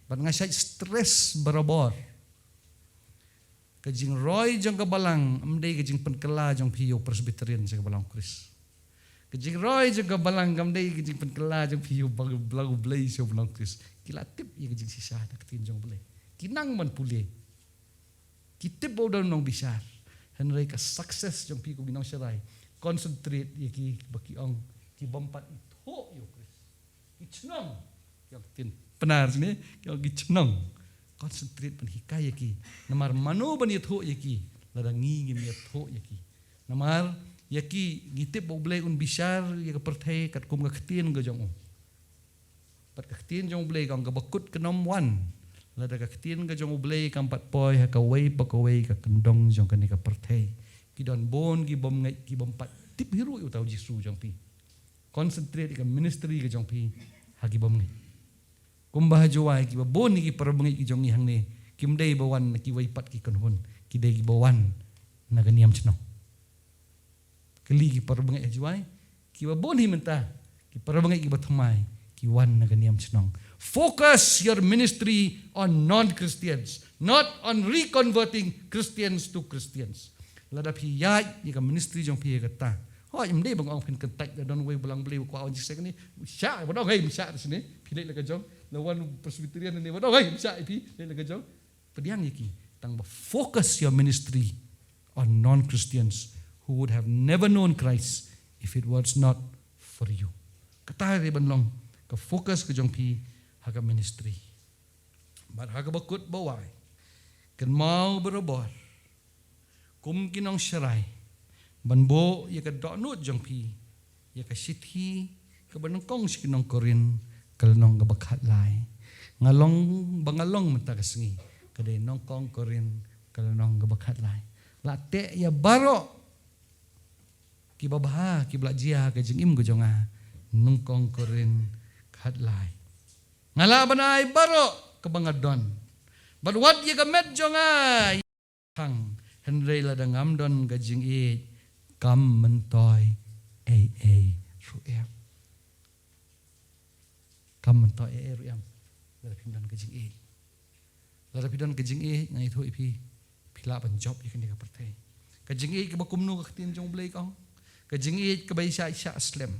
Bad nga shait stress barabor, ka jingroi jong ka balang kam dei ka jingpynkylla jong phi ïa u Presbyterian sha ka balang Khrist. Ka jingroi jong ka balang kam dei ka jingpynkylla jong phi ïa u balang U Blei sha u balang Khrist. Ki la tip ïa ka jingshisha na ka ktien jong U Blei. Ki nang ban pule. Ki tip ba u don u nongbishar. Hynrei ka success jong phi kum ki nongsharai, concentrate ïa ki ba ki ong ki bym pat ithuh ïa u Khrist. Ki chnong. Ki ong ktien Pnar shane, ki ong ki chnong. Concentrate ban hikai ïa ki. Namar mano ban ïathuh ïa ki lada ngi ngim ïathuh ïa ki. Namar ïa ki ngi tip ba U Blei un bishar ïa ka pyrthei katkum ka ktien ka jong u. Bad ka ktien jong U Blei ka ong kaba kut kan ym wan lada ka ktien ka jong U Blei kam pat poi ha kawei pa kawei ka kyndong jong kane ka pyrthei. Ki don bun ki bym ngeit, ki bym pat tip hi ruh ïa uta u Jisu jong phi. Concentrate ïa ka ministry ka jong phi ha ki bym ngeit. Kumba ha Jowai kiba bun ïa ki para bangeit ki jong ngi hangne kim dei ba wan na kiwei pat ki kynhun, ki dei kiba wan na ka niam chnong. Kylli ki para bangeit ha Jowai kiba bun hi mynta, ki para bangeit kiba thymmai, ki wan na ka niam chnong. Focus your ministry on non-Christians, not on reconverting Christians to Christians. Lada phi ïaid ïa ka ministry jong phi ïa kata, hooid, ym dei ba nga ong phin kyntait, lada don uwei u balang Blei u kwah wan jingshisha kane, shah, wat ong hei, shah da shane, phi leit la ka jong. Lada wan u Presbyterian ne, wat ong hei, shah, phi leit la ka jong. Pdiang ïa ki, tang ba focus your ministry on non-Christians who would have never known Christ if it was not for you. Kata dei ban long ka focus ka jong phi ha ka ministry. Bad ha kaba kut ba wai, kynmaw barabor, kum ki nongsharai, Ban buh ïa ka dohnud jong phi ïa ka shithi kaba nyngkong sha ki nong Korinth, ka lynnong kaba khatlai. Nga long, ba nga long mynta ka sngi, ka dei nyngkong Korinth, ka lynnong kaba khatlai. La teh ïa baroh kiba bha, kiba la jia ka jingim ka jong nga. Nyngkong Korinth khatlai. Nga lah ban ai baroh kaba nga don, bad wat ïa ka met jong nga khang, hynrei lada ngam don ka jingïeit, kam myntoi ei ei ruh em. Kam myntoi ei ei ruh em lada phim don ka jingïeit. Lada phi don ka jingïeit, nga ïathuh ïa phi, phi lah ban jop ïa kane ka pyrthei. Ka jingïeit kaba kumno? Ka ktien jong U Blei ka ong, ka jingïeit kaba ïaishah ïaishah slem,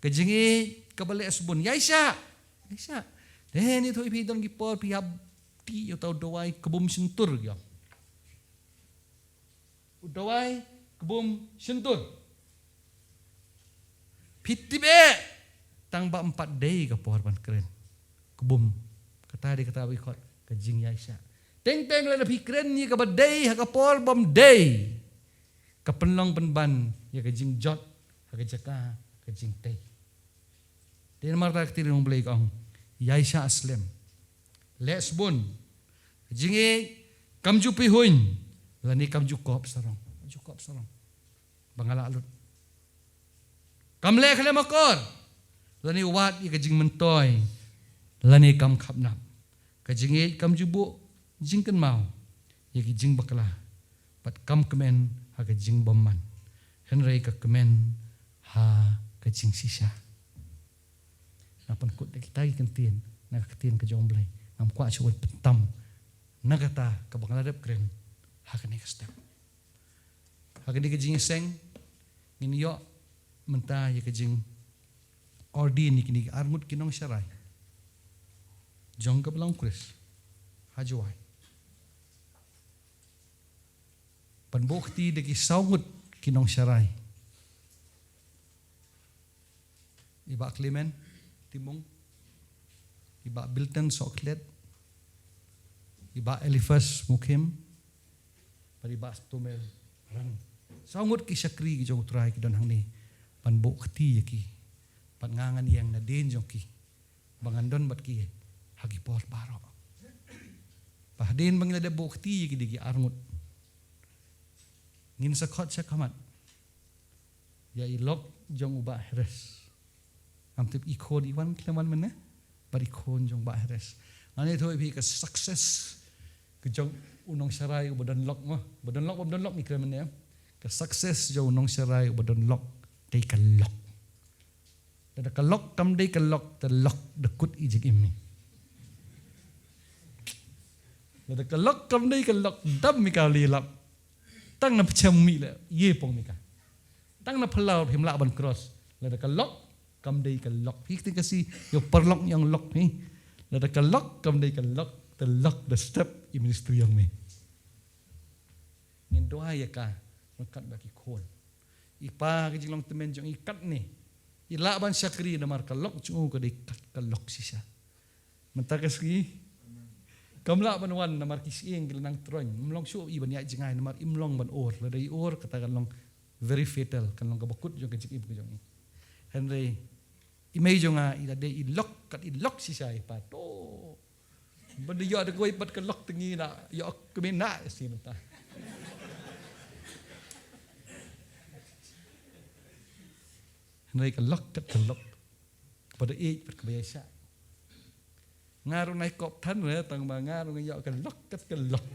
ka jingïeit kaba leh sbun, ïaishah ïaishah. Te ngi ïathuh ïa phi, don ki por phi hap tih ïa uta u dawai kbum shyntur, ki ong. U dawai kbum shyntur. Phi tip eh, tang ba ym pat dei ka por ban kren. Kbum. Kata dei kata ba ki khot ka jingïaishah. Teng teng lada phi kren ïa kaba dei ha ka por bym dei, ka pynlong pynban ïa ka jingjot ha ka jaka ka jingtei. Te namar kata ka ktien U Blei ka ong, ïaishah slem, leh sbun. Jingïeit kam ju pyrhuiñ lane kam ju kop sarong. Kam ju kop sarong ba nga lah lut. Kam leh khlem akor lane wad ïa ka jingmyntoi lane kam khapnap. Ka jingïeit kam ju buh jingkynmaw ïa ki jingbakla, bad kam kmen ha ka jingbymman, hynrei ka kmen ha ka jingshisha. Nga pynkut da kita ki kyntien na ka ktien ka jong U Blei. Ngam kwah shuh ban pyntam na kata kaba nga la dep kren ha kane ka step. Ha kane ka jingïaseng ngin ïoh mynta ïa ka jingordain ïa kine ki arngut ki nongsharai jong ka Balang Khrist ha Jowai. Ban buh kti da ki saw ngut ki nongsharai. I Bah Clement Timung, i Bah Bilton Sohkhlet, i Bah Eliphas Mukhim, bad i Bah Stomel Rang. Saw ngut ki shakri ki jong U Trai ki don hangne ban buh kti ïa ki. Bad nga ngan ïeng nadien jong ki ba ngan don bad ki ha ki por baroh. Ba hadien ba ngi la dep buh kti ïa ki da ki arngut, ngin sa khot sha khmat ïa i lok jong u Bah Heres. Ngam tip i khun i wan khlem wan mynne, bad i khun jong u Bah Heres. Ngan ïathuh ïa phi ka success ka jong u nongsharai uba don lok mo. Ba don lok, ba don lok ngi kren mynne. Ka success jong u nongsharai uba don lok dei ka lok. Lada ka lok kam dei ka lok, te lok da kut i jingim mi. Lada ka lok kam dei ka lok, dam mi ka lei lap. Tang na pyrshah mi le, ïe pong mi ka. Tang na phyllaw phim lah ban cross. Lada ka lok kam dei ka lok. Phi kti ka si, ïoh paralok ïa u lok hi. Lada ka lok kam dei ka lok, te lok da step i ministry jong mi. Ngin duwai ïa ka ryngkat bad ki khun. I pa, ka jinglong tymmen jong i katne, i lah ban shakri namar ka lok jong u ka dei kat ka lok shisha. Mynta ka sngi kam lah ban wan namar ki shyieng ki la nang troiñ. Ym long shuh i ban ïaid jngai namar im long ban ur. Lada i ur, kata kan long very fatal, kan long kaba kut jong ka jingim ka jong i. Hynrei i mei jong nga i la dei i lok kat i lok shisha i pa. To ba da ïoh da kawei pat ka lok, te ngi na ïoh kmie na shisha mynta. Hynrei ka lok kat ka lok, ba da ïeit bad kaba ïaishah. Nga ruh nai kop than re, tang ba nga ruh nga ïoh ka lok kat ka lok.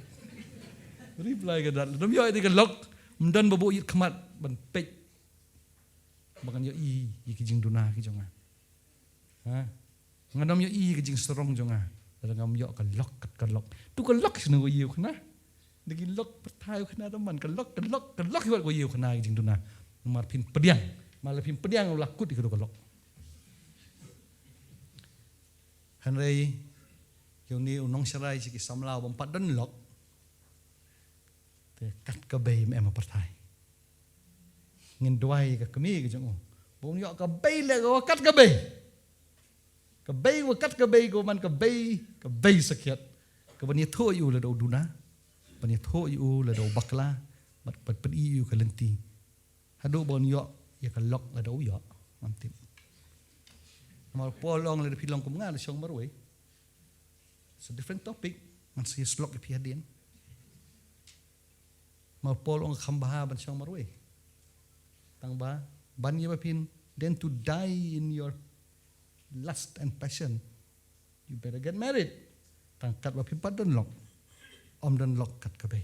Reply ka dat, lada ym ïoh ïa ka lok, ym don ba buh ïit khmat ban peit ba ngan ïohi ïa ki jingduna ki jong nga. Ha? Ngan ym ïohi ïa ki jingsarong jong nga lada ngam ïoh ka lok kat ka lok. Tu ka lok shano ko ïew khana? Da ki lok pyrthai u khana da man, ka lok, ka lok, ka lok hi wat ko ïew khana ki jingduna. Namar phin pdiang, namar la phin pdiang u la kut ïa ka lok. Hynrei ïa une u nongsharai sha ki samla bym pat don lok, te kat ka bei ym em ha pyrthai. Ngin duwai ka kmie ka jong u ba un ïoh ka bei leh ka kat ka bei. Ka bei, ka kat ka bei, ka man ka bei, ka bei sakhiat. Ka ban ïathuh ïa u lada u duna, ban ïathuh ïa u lada u bakla, bad, bad pyni ïa u ka lynti Haduh ba un ïoh ïa ka lok lada u ïoh, ngam tip. Namar u Paul u ong lada phi long kum nga, da shong marwei. It's a different topic. Ngan sa ïa slok ïa phi hadien. Namar u Paul u ong kham bha ban shong marwei. Tang ba ban ïa ba phin, than to die in your lust and passion, you better get married. Tang katba phi pat don lok, ym don lok kat kaba.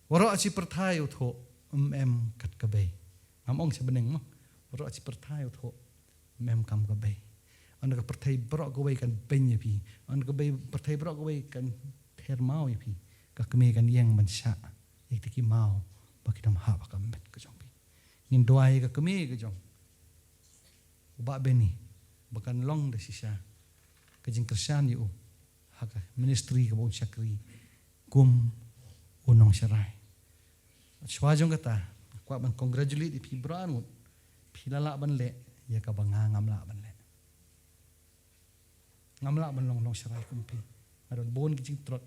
Waroh shi pyrthei u thoh, ym em kat kaba. Ngam ong sha bneng mo. Waroh shi pyrthei u thoh, ym em kam kaba. Ynda ka pyrthei baroh kawei kan beiñ ïa phi, ynda ka pyrthei baroh kawei kan pher maw ïa phi, ka kmie kan ïeng ban shah ïa kita ki maw ba kin ym hap ha ka met ka jong phi. Ngin duwai ïa ka kmie ka jong u Bah Benny ba kan long da shisha ka jingkyrshan ïa u ha ka ministry kaba un shakri kum u nongsharai. Shuwa jong kata, kwah ban congratulate ïa phi baroh arngut. Phi la lah ban leh ïa kaba nga ngam lah ban leh. Ngam lah ban long nongsharai kum phi. Nga don bun ki jingtrot.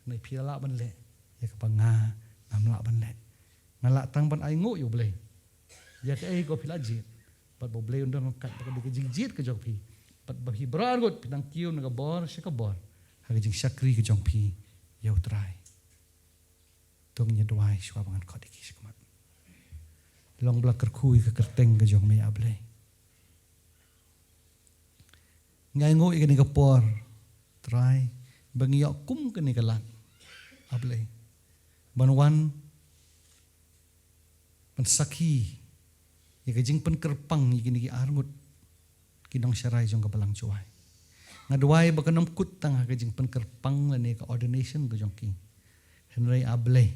Hynrei phi la lah ban leh ïa kaba nga ngam lah ban leh. Nga lah tang ban ainguh ïa U Blei ïa kaei kaba phi la jied. Bad ba U Blei un don ryngkat bad ka dei ka jingjied ka jong phi. Bad ba phi baroh arngut phi nang kiew na ka bor sha ka bor ha ka jingshakri ka jong phi ïa U Trai. To ngin ïa duwai shuwa ba ngan khot ïa ki shakhmat. Long ba la kyrkhu ïa ka kyrteng ka jong me, A Blei. Nga ainguh ïa kane ka por, Trai, ba ngi ïoh kum kane ka lad, A Blei, ban wan ban sakhi ïa ka jingpynkyrpang ïa kine ki arngut ki nongsharai jong ka Balang Jowai. Nga duwai ba kan ym kut tang ha ka jingpynkyrpang lane ka ordination ka jong ki, hynrei, A Blei,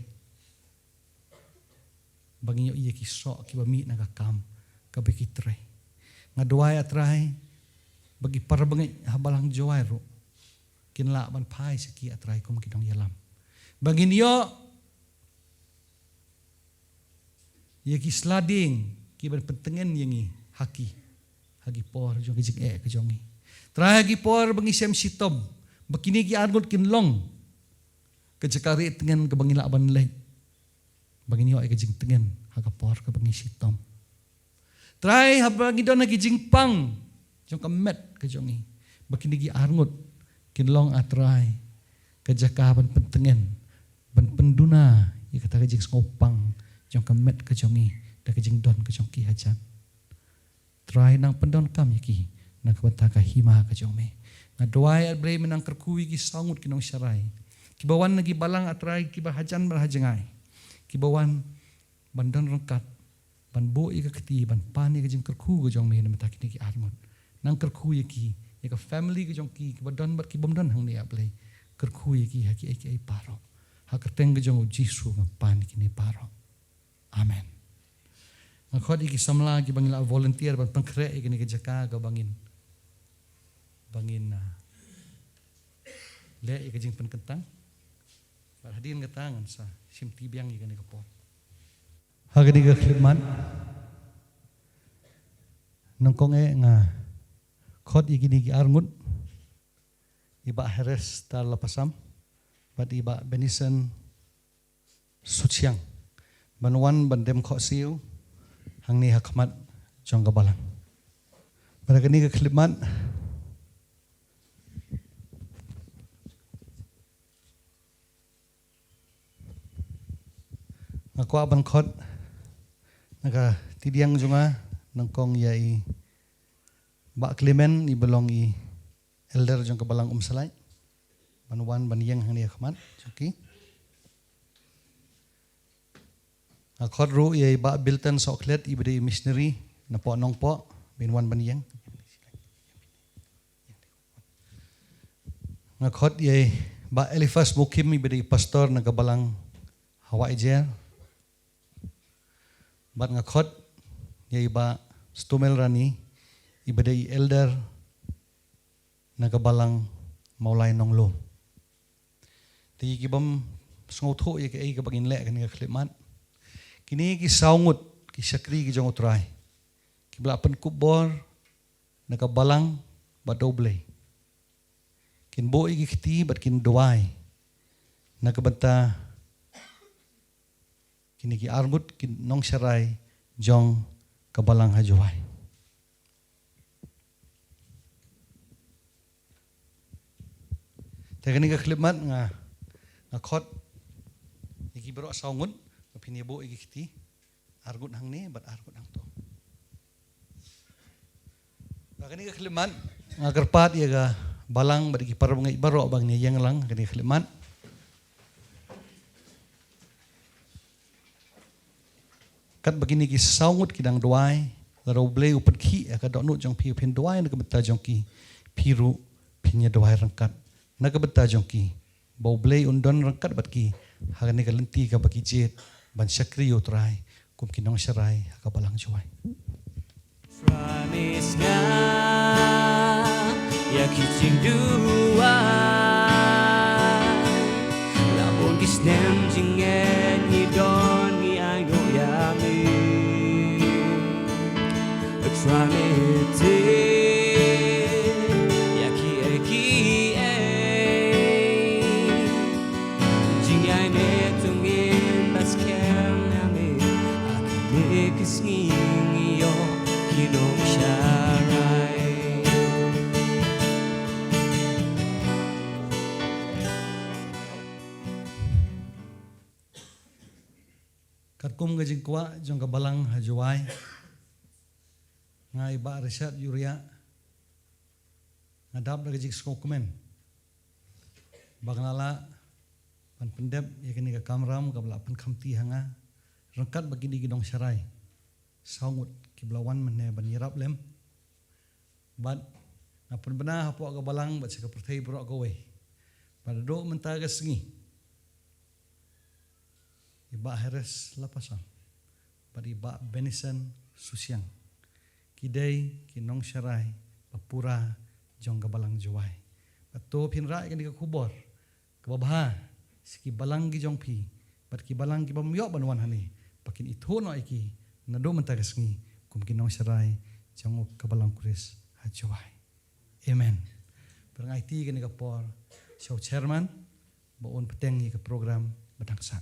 ba ngin ïoh ïa ki soh kiba mih na ka kam kaba ki trei. Nga duwai, A Trai, ba ki para bangeit ha Balang Jowai ruh kin lah ban phai sha ki, A Trai, kum ki nongïalam, ba ngin ïoh ïa ki sla dieng kiban pyntngen ïa ngi ha ki, ha ki por jong ka jingeh ka jong ngi. Trai, ha ki por ba ngi shem shitom, ba kine ki arngut kin long ka jaka rieh tngen kaba ngi lah ban leit, ba ngin ïoh ïa ka jingtngen ha ka por kaba ngi shitom. Trai, haba ngi don ha ki jingpang jong ka met ka jong ngi, ba kine ki arngut kin long, A Trai, ka jaka ban pyntngen, ban pynduna ïa kata ka jingsngewpang jong ka met ka jong ngi da ka jingdon ka jong ki hajan. Trai, nang pyndonkam ïa ki na ka bynta ka hima ka jong me. Nga duwai, A Blei, me nang kyrkhu ïa ki saw ngut ki nongsharai kiba wan na ki balang, A Trai, kiba hajan bad ha jngai, kiba wan ban don ryngkat, ban buh ïa ka kti, ban pan ïa ka jingkyrkhu ka jong me na ka bynta kine ki arngut. Nang kyrkhu ïa ki, ïa ka family ka jong ki, kiba don bad ki bym don hangne, A Blei. Kyrkhu ïa ki ha kiei kiei baroh. Ha ka kyrteng ka jong U Jisu nga pan ïa kine baroh. Amen. Nga khot ïa ki samla kiba ngi la volunteer ban pynkhreh ïa kane ka jaka kaba ngin, ba ngin, ah, leh ïa ka jingpynkyntang. Bad hadien kata ngan sa shimti biang ïa kane ka por. Ha kane ka khyllipmat, nyngkong eh nga khot ïa kine ki arngut, i Bah Heres Tarlapasam bad i Bah Benison Suchiang, ban wan ban dem khohsiew hangne ha khmat jong ka balang. Bad ha kane ka khyllipmat, nga kwah ban khot na ka tidiang jong nga, nyngkong ïa i Bah Clement, iba long i elder jong ka balang Umsalai, ban wan ban ïeng hangne ha khmat jong ki. Nga khot ruh ïa i Bah Bilton Sohkhlet, iba dei i missionary napoh Nongpoh, ban wan ban ïeng. Nga khot ïa i Bah Eliphas Mukim, iba dei i pastor na ka balang Hawaii Jail. Bad nga khot ïa i Bah Stumel Rani, iba dei i elder na ka balang Mawlai Nonglum. Te ki bym sngewthuh ïa kaei kaba ngin leh kane ka khyllipmat, kine ki saw ngut ki shakri ki jong U Trai, kiba la pynkup bor na ka balang bad da U Blei, kin buh ïa ki kti bad kin duwai na ka bynta kine ki arngut ki nongsharai jong ka balang ha Jowai. Te kane ka khyllipmat nga, nga khot ïa ki baroh saw ngut, nga pynïabuh ïa ki kti, arngut hangne bad arngut hangto. Ba kane ka khyllipmat nga kyrpad ïa ka balang bad ïa ki parabangeit baroh ba ngin ïeng lang kane ka khyllipmat. Katba kine ki saw ngut ki dang duwai, lada U Blei u pynkhih ïa ka dohnud jong phi, phin duwai na ka bynta jong ki, phi ruh phin ïa duwai ryngkat na ka bynta jong ki, ba U Blei un don ryngkat bad ki ha kane ka lynti kaba ki jied ban shakri ïa U Trai kum ki nongsharai ha ka balang Jowai. Promise nga ïa ki jingduwai. La bun ki snem jingngeit ngi don ngi ainguh ïa me. Trai me tip ïa kiei kiei. Jingïaineh jong ngi ba skhem ïa me. Ha kine ki sngi ngi ïoh ki nongsharai. Katkum ka jingkwah jong ka balang ha Jowai, nga i Bah Richard Uriah, nga dap da ka jingsngewkmen ba nga la lah ban pyndep ïa kane ka kamram kaba la pynkhamti ha nga ryngkat bad kine ki nongsharai saw ngut kiba la wan mynne ban ïarap lem. Bad nga pynbna hapoh ka balang bad sha ka pyrthei baroh kawei ba naduh mynta ka sngi i Bah Harris Lapason bad i Bah Benison Susiang ki dei ki nongsharai ba pura jong ka balang Jowai. Bad to phin rah ïa kane ka khubor kaba bha sha ki balang ki jong phi bad ki balang ki bym ïoh ban wan hangne, ba kin ithuh noh ïa ki naduh mynta ka sngi kum ki nongsharai jong ka balang Khrist ha Jowai. Amen. Pyrngaiti kane ka por sha u chairman ba un bteng ïa ka program ba dang sah.